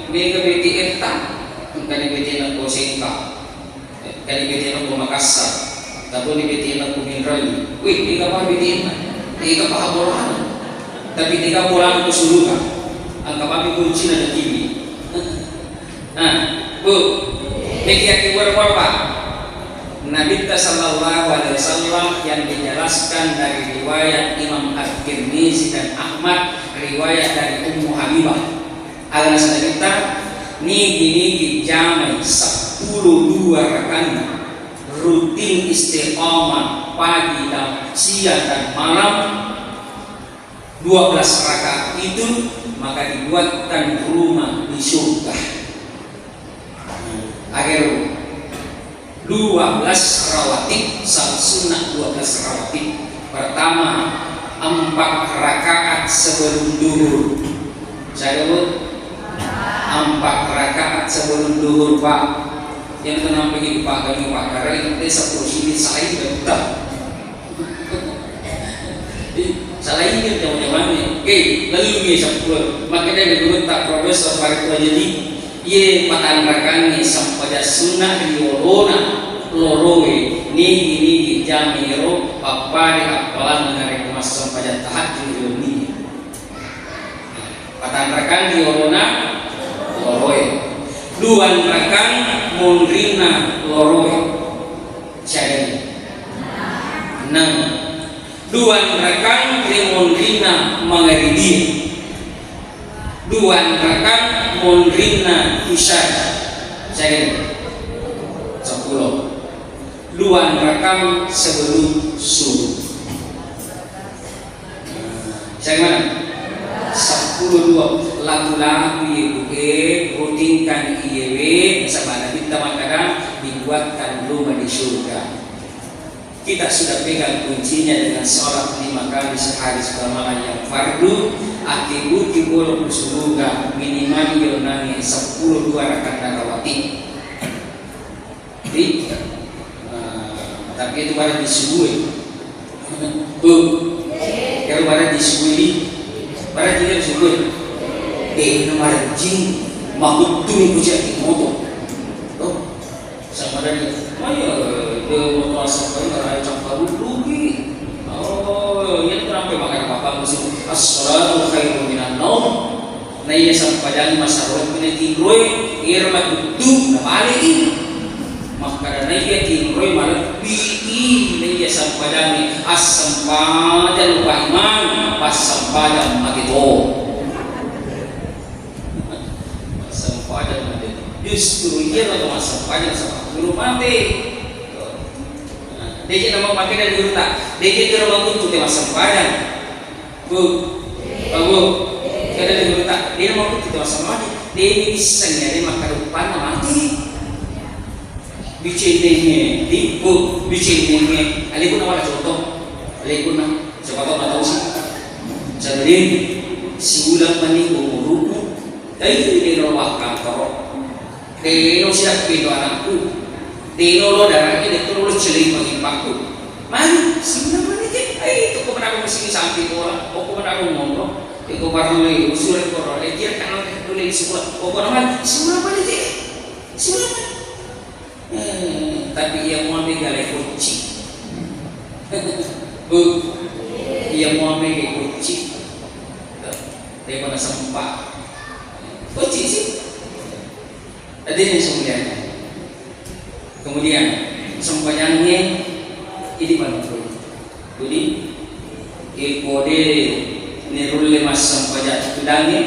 mega B T F ta, engka ni B T F ko Sengka, engka ni B T F ko Makassar, tapi ni B T F ko Minrali. Wih, mega pa B T F na, mega pa bolana. Tapi mega bolana ku suruga. Engka mami kuncina di T V. Nah, Bu, meki yakki buat apa? Nabitta sallallahu alaihi wasallam yang dijelaskan dari riwayat Imam At-Tirmizi dan Ahmad, riwayat dari Ummu Habibah. Alas Nabitta, nigi-nigi jamai sepuluh dua rakan rutin istiqamah pagi dan siang dan malam, dua belas rakaat itu, maka dibuatkan rumah di surga. Agar dua belas rawatib, salat sunnah dua belas rawatib. Pertama, empat rakaat sebelum duhur. Saya sebut, empat rakaat sebelum duhur, Pak. Yang tenang pergi, Pak, kami Pak, karena ini sepuluh sini saya tetap. Salaini jama-jamanna. Oke, lellungi seppulo. Makkedai gurutta Profesor Farid Wajedi, iye patanrakangngi sempajang sunna ri olona loroe, nigi-nigi jama ero pappada appalanna narekko massempajang tahajjud ri wennie. Patanrakang ri olona loroe. Duanrakang monrinna loroe. Siaga ni? Enneng. Duanrakang ri monrinna mangaribie. Duanrakang monrinna isya. Saya gini, sepuluh. Dua rakaat sebelum subuh. Saya gimana? Sepuluh dua. Lagu-lagu iye buke, rutinkan iye we, nasaba Nabitta makkada dibuatkan rumah di surga. Kita sudah pegang kuncinya dengan sholat lima kali sehari setelah malam yang fardu, akkibuti pole ku suruga minimal yonnangnge sepuluh dua rakaat rawatib. Jadi, eh, tapi itu pada di subuh ya. Bu, kalau pada di subuh ini, pada di subuh ya. Eh, nomor jing, makutumi ku jadi moto. Tuh. Sampadang, maya, eh, de moto asappae, marae camparu duki. Oh, iya tu nampe makana papa musim, "As-salatu khairum minan naum." Naiya sampajang masarro tu natinroe, ira maduddu, nabale i. Makkada naiya tinroe malebbi i, naiya sampajang, as-sampajang lupa iman, pas sampajang mate to. Massempajang mate. Justru iyaro to massempajang saba guru mate. Nah, deje nama makkeda gurutta, deje kero makkuttu te massempajang. Bu, Bu, keda gurutta, de nama makkuttu te massempajang. De isseng yare makkadupanna mate. Bicennengnge, di, Bu, bicennengnge. Alekuna wala contoh. Alekuna, siapa tahu nggak tahu sih. Jadi, siulang mani umurumu. Dai, deno wakkantoro. Deno siappi to anakku. Deno lo darahnya, deno lo celing pagi paku. Mani, siulang mani ke. Ai, itu kok menapa mesti sampai orang. Oh, kok menapa ngomong. Iko parellu usure koro, eh, kira kan dulu di sekolah. Oh, kok nama siulang mani ke. Siulang mani. Eh, tapi iya muame gale kucci. Bu, iya muame gale kucci. Daripada sempa. Kucci sih. Tadi ini semuanya. Kemudian, sempajangnge ini mana? Jadi, iko de nerulle massempajang tudangnge.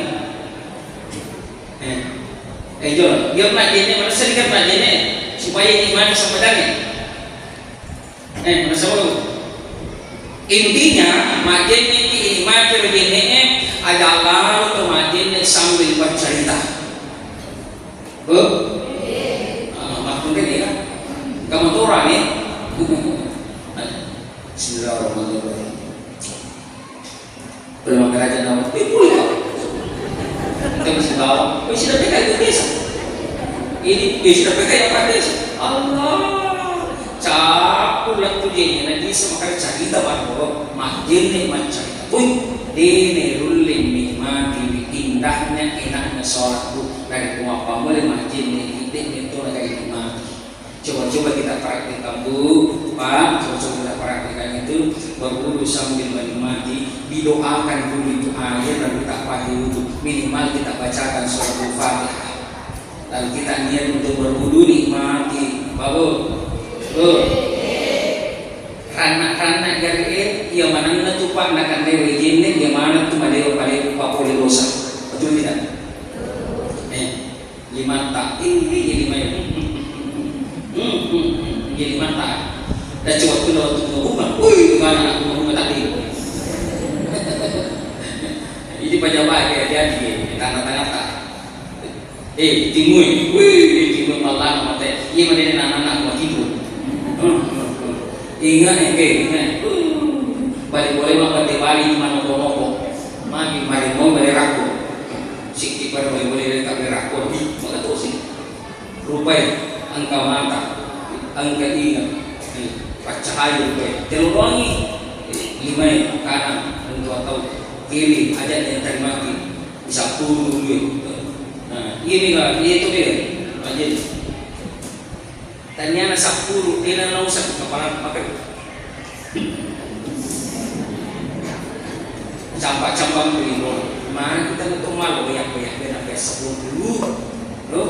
Eh, eh, Jon, dia pernah jenne, mana sering kan pernah jenne, supaya nikmati sempajangnge. Eh, mana solo. Intinya, majenne ki nikmati ro jenne, aja lalu to majenne sambil bercerita. Bu? Ah, makkeda ya. Kamu tuh orang ya? Bismillahirrahmanirrahim. Belum makan aja nama. Eh, boleh kok. Kita masih bawa. Oh, sudah pegang itu biasa. Ini, eh, sudah pegang yang pakai. Allah. Capu lettu jenne, na bisa makan cerita baru. Majenne macam. Wih, dene rulle nikmati indahnya, enaknya sholat, Bu. Dari kuappa mulai majenne, ide metto na nikmati. Coba-coba kita praktekkan, Bu, Pak. Coba-coba kita praktekkan itu, berwudu sambil menikmati, didoakan dulu itu air, lalu kita pakai wudu. Minimal kita bacakan surat Al-Fatihah. Lalu kita niat untuk berwudu, nikmati. Apa, Bu? Bu. Ranna-ranna gare e, iya manenna tu, Pak, nakanre wai jenne, iya maneng tu malewa pale papole dosa. Betul tidak? Eh. Limata, ih, jadi main. Hmm, hmm, hmm, jadi mata. Dan coba tu lawan tu bunga. Wih, gimana anak bunga tadi? Ini pejabat ya, jadi tanda-tanda tak. Eh, timui. Wih, timui malah mate. Iya, mana anak-anak mau tidur. Hmm, hmm, hmm. Ingat, eh, ingat. Balik boleh makan di Bali cuma nopo-nopo. Magi mari mau balik rako. Sikki pada boleh-boleh dari tak berakko, di maka tosi. Rupai engka mata, engka inga, eh, paccahai rupai. Tellu doangi, eh, limai kanan untuk atau kiri, aja yang tadi mati. Bisa turun dulu. Nah, ini lah, ini itu dia. Aja. Taniana sappuru, dena nausa kepala makan. Campak-campak tu lino. Mana kita untuk malu, banyak-banyak, banyak, banyak sepuluh dulu. Loh,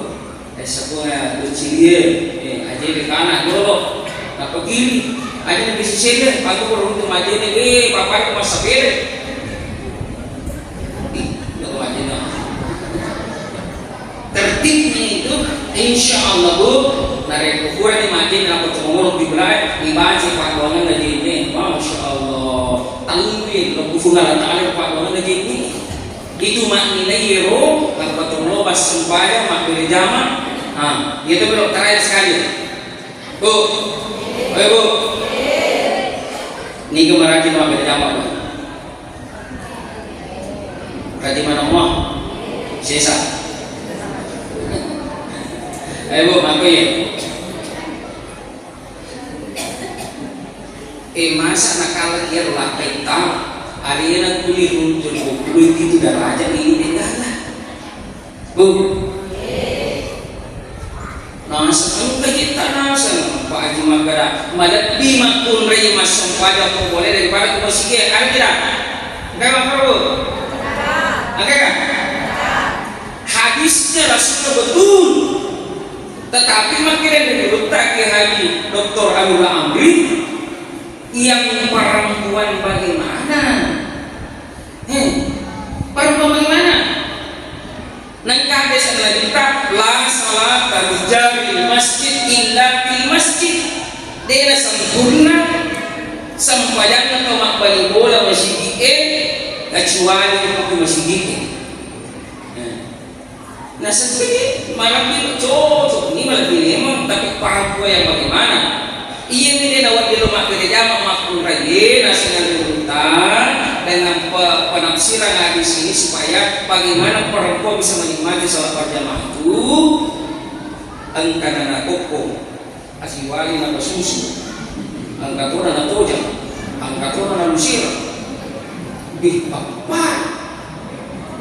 eh, sepuluh ya, lucu dia. Eh, aja di kanan dulu. Apa gini? Aja di sisi dia, aku baru untuk maju nih. Eh, papa itu masa beda. Ih, udah maju nih. Tertibnya itu Insya Allah, Bu, narekko purani majjenne nappa to mangolo kiblae, ibaca paddoangenna jenne. Masya Allah. Tanwin, lo Puang Allah Ta'ala paddoangenna jenne. Itu maknina iyero, nappa to lo massempajang, mabbere jama. Ah, itu belum terakhir sekali. Bu. Ayo, Bu. Niga marajin mabbere jama, Bu? Rajin maneng mua? Sesa. Ayo, Bu, makkoi. Eh, masa nakala iyaro lakkaitta, alena tuli runtu dua puluh pitu derajat ini degana. Bu. Naseng engka kita naseng, Pak Haji makkeda, malebbi makkunrai massempajang ko pole daripada ko masigi, ada tidak? Engka makkoro, Bu? Engka kan? Hadisnya Rasulullah betul. Tetapi makkeda dari Ustaz Kiai Haji Doktor Abdullah Amri, yang perempuan bagaimana? Eh, perempuan bagaimana? Nengka hadis Nabitta, "La salata li jaril masjid illa fil masjid." Dena sempurna sempajanna to mabbali bola masigi e kecuali ko masigi e. Eh. Naseng, malebbi cocok ni, malebbi memang, tapi paham ko yang bagaimana? Iya ni dena waddelo mabbere jama makkunrai, naseng anre urutan dengan pe-, penafsiran hadis ini supaya bagaimana perempuan bisa menikmati salat berjamaah itu. Engka nana kokko. Asiwali napasusu, engka tona natojang, engka tona nalusireng. Beh, pappa.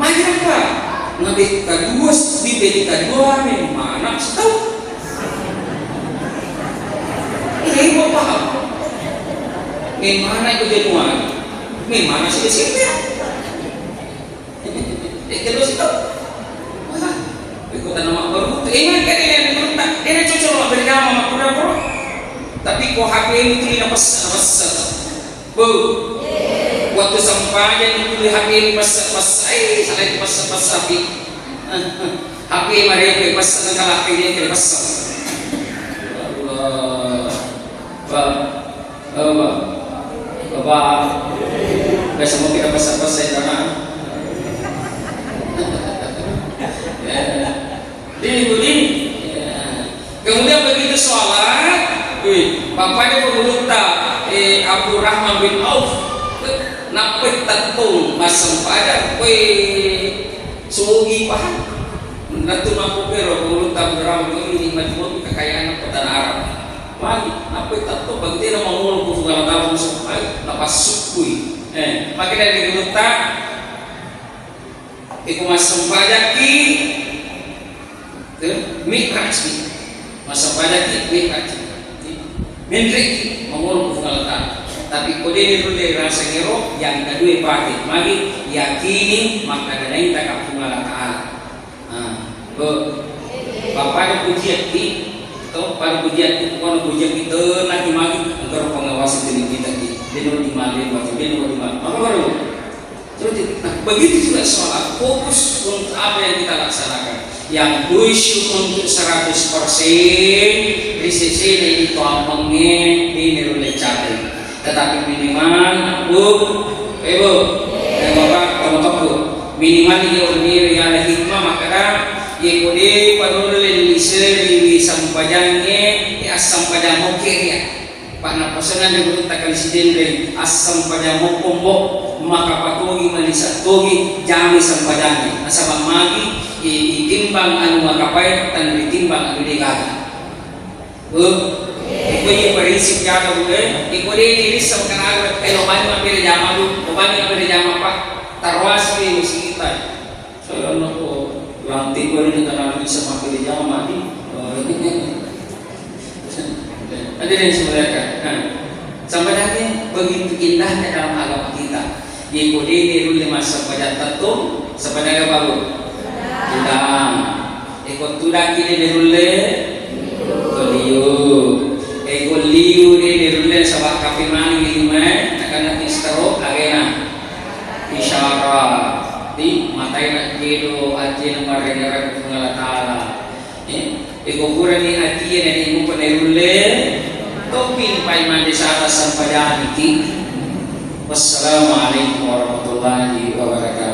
Magi apa? Nabetta dua, dibetta dua, memana sitau. Ini mau paham. Memana itu Januari. Memana sih Desember. Eh, terus itu. Wah, iko tanah mak baru tu. Eh, mana kan yang diminta? Dia nak cocok mak berjama mak kurang bro. Tapi ko H P itu dia pasal pasal. Bu. Waktu sempajang itu di H P ini pasal pasal. Eh, salah itu pasal pasal tapi. H P mereka pasal kalau H P ini kena pasal. Allah. Pak. Halo, Pak. Bapak, biasa mau kita pesan-pesan tanah. Ya. Ini, ini. Ya. Kemudian begitu sholat, wih, bapaknya pengurutta, eh, Abdurrahman bin Auf, nappa tettung massempajang, wih, sugi paham. Nattu makkukero pengurutta Abdurrahman bin Auf ini majmuk kekayaan kota Arab. Magi, nappa itatto, bagi tena mangolo ku Puang Allah Ta'ala musuh, magi, napassukkui. Eh, magi dari gunutta, iko massempajakki, eh, mi'raj ki. Massempajakki, mi'raj ki. Menreki, mangolo ku Puang Allah Ta'ala. Tapi ko de' ni rulle rasa ngero, yang kedua pake. Magi, yakini, makkeda naita ka Puang Allah Ta'ala. Ah, be. Pappada pujiakki, to, pada pujiakki, pokokna pujiakki, tenaki magi, engkaro pengawasan diri kita ki. Deno di male, baca deno di male. Apa baru? Terus, nah, begitu juga sholat, fokus untuk apa yang kita laksanakan. Yang khusyuk untuk seratus persen, risesena ini tuampengnge, ini rulle cabai. Tetapi minimal, Bu, eh, Bu, eh, Bapak, teman-temanku, minimal iya wenni riala hikmah makkeda, ye kode panulle liseri wi sempajangnge, eh, assempajang mokke ria. Pak napasengan ri gurutta kali Sidenreng, assempajang mokkombo, maka patogi malisa togi, jami sempajangnge. Nasaba magi, eh, itimbang anu makapai, tan ritimbang anu degaga. Bu, iko iya prinsip jaga, Bu, eh. Iko de' ni risseng kenal, eh, lo bani mabbere jama, Bu. Lo bani mabbere jama, Pak. Taruasi di musik kita. Saya anak ko lantai ko ini kenal bisa mabbere jama, di. Oh, ini. Ada yang sebenarnya. Nah, sama dengan begitu indahnya dalam agama kita. Iko de' ni rulle massempajang tetto, sempajang aga baru? Tudang. Iko tudang ki de' ni rulle? Ko liu. Iko liu de' ni rulle saba' kape mani liu mai, nakanna ki stroke agena. Isyarat. Di matai na kedo ajena marrega-rega Puang Allah Ta'ala. Eh, e Pai mande sata sampajaniki. Wassalamualaikum warahmatullahi wabarakatuh.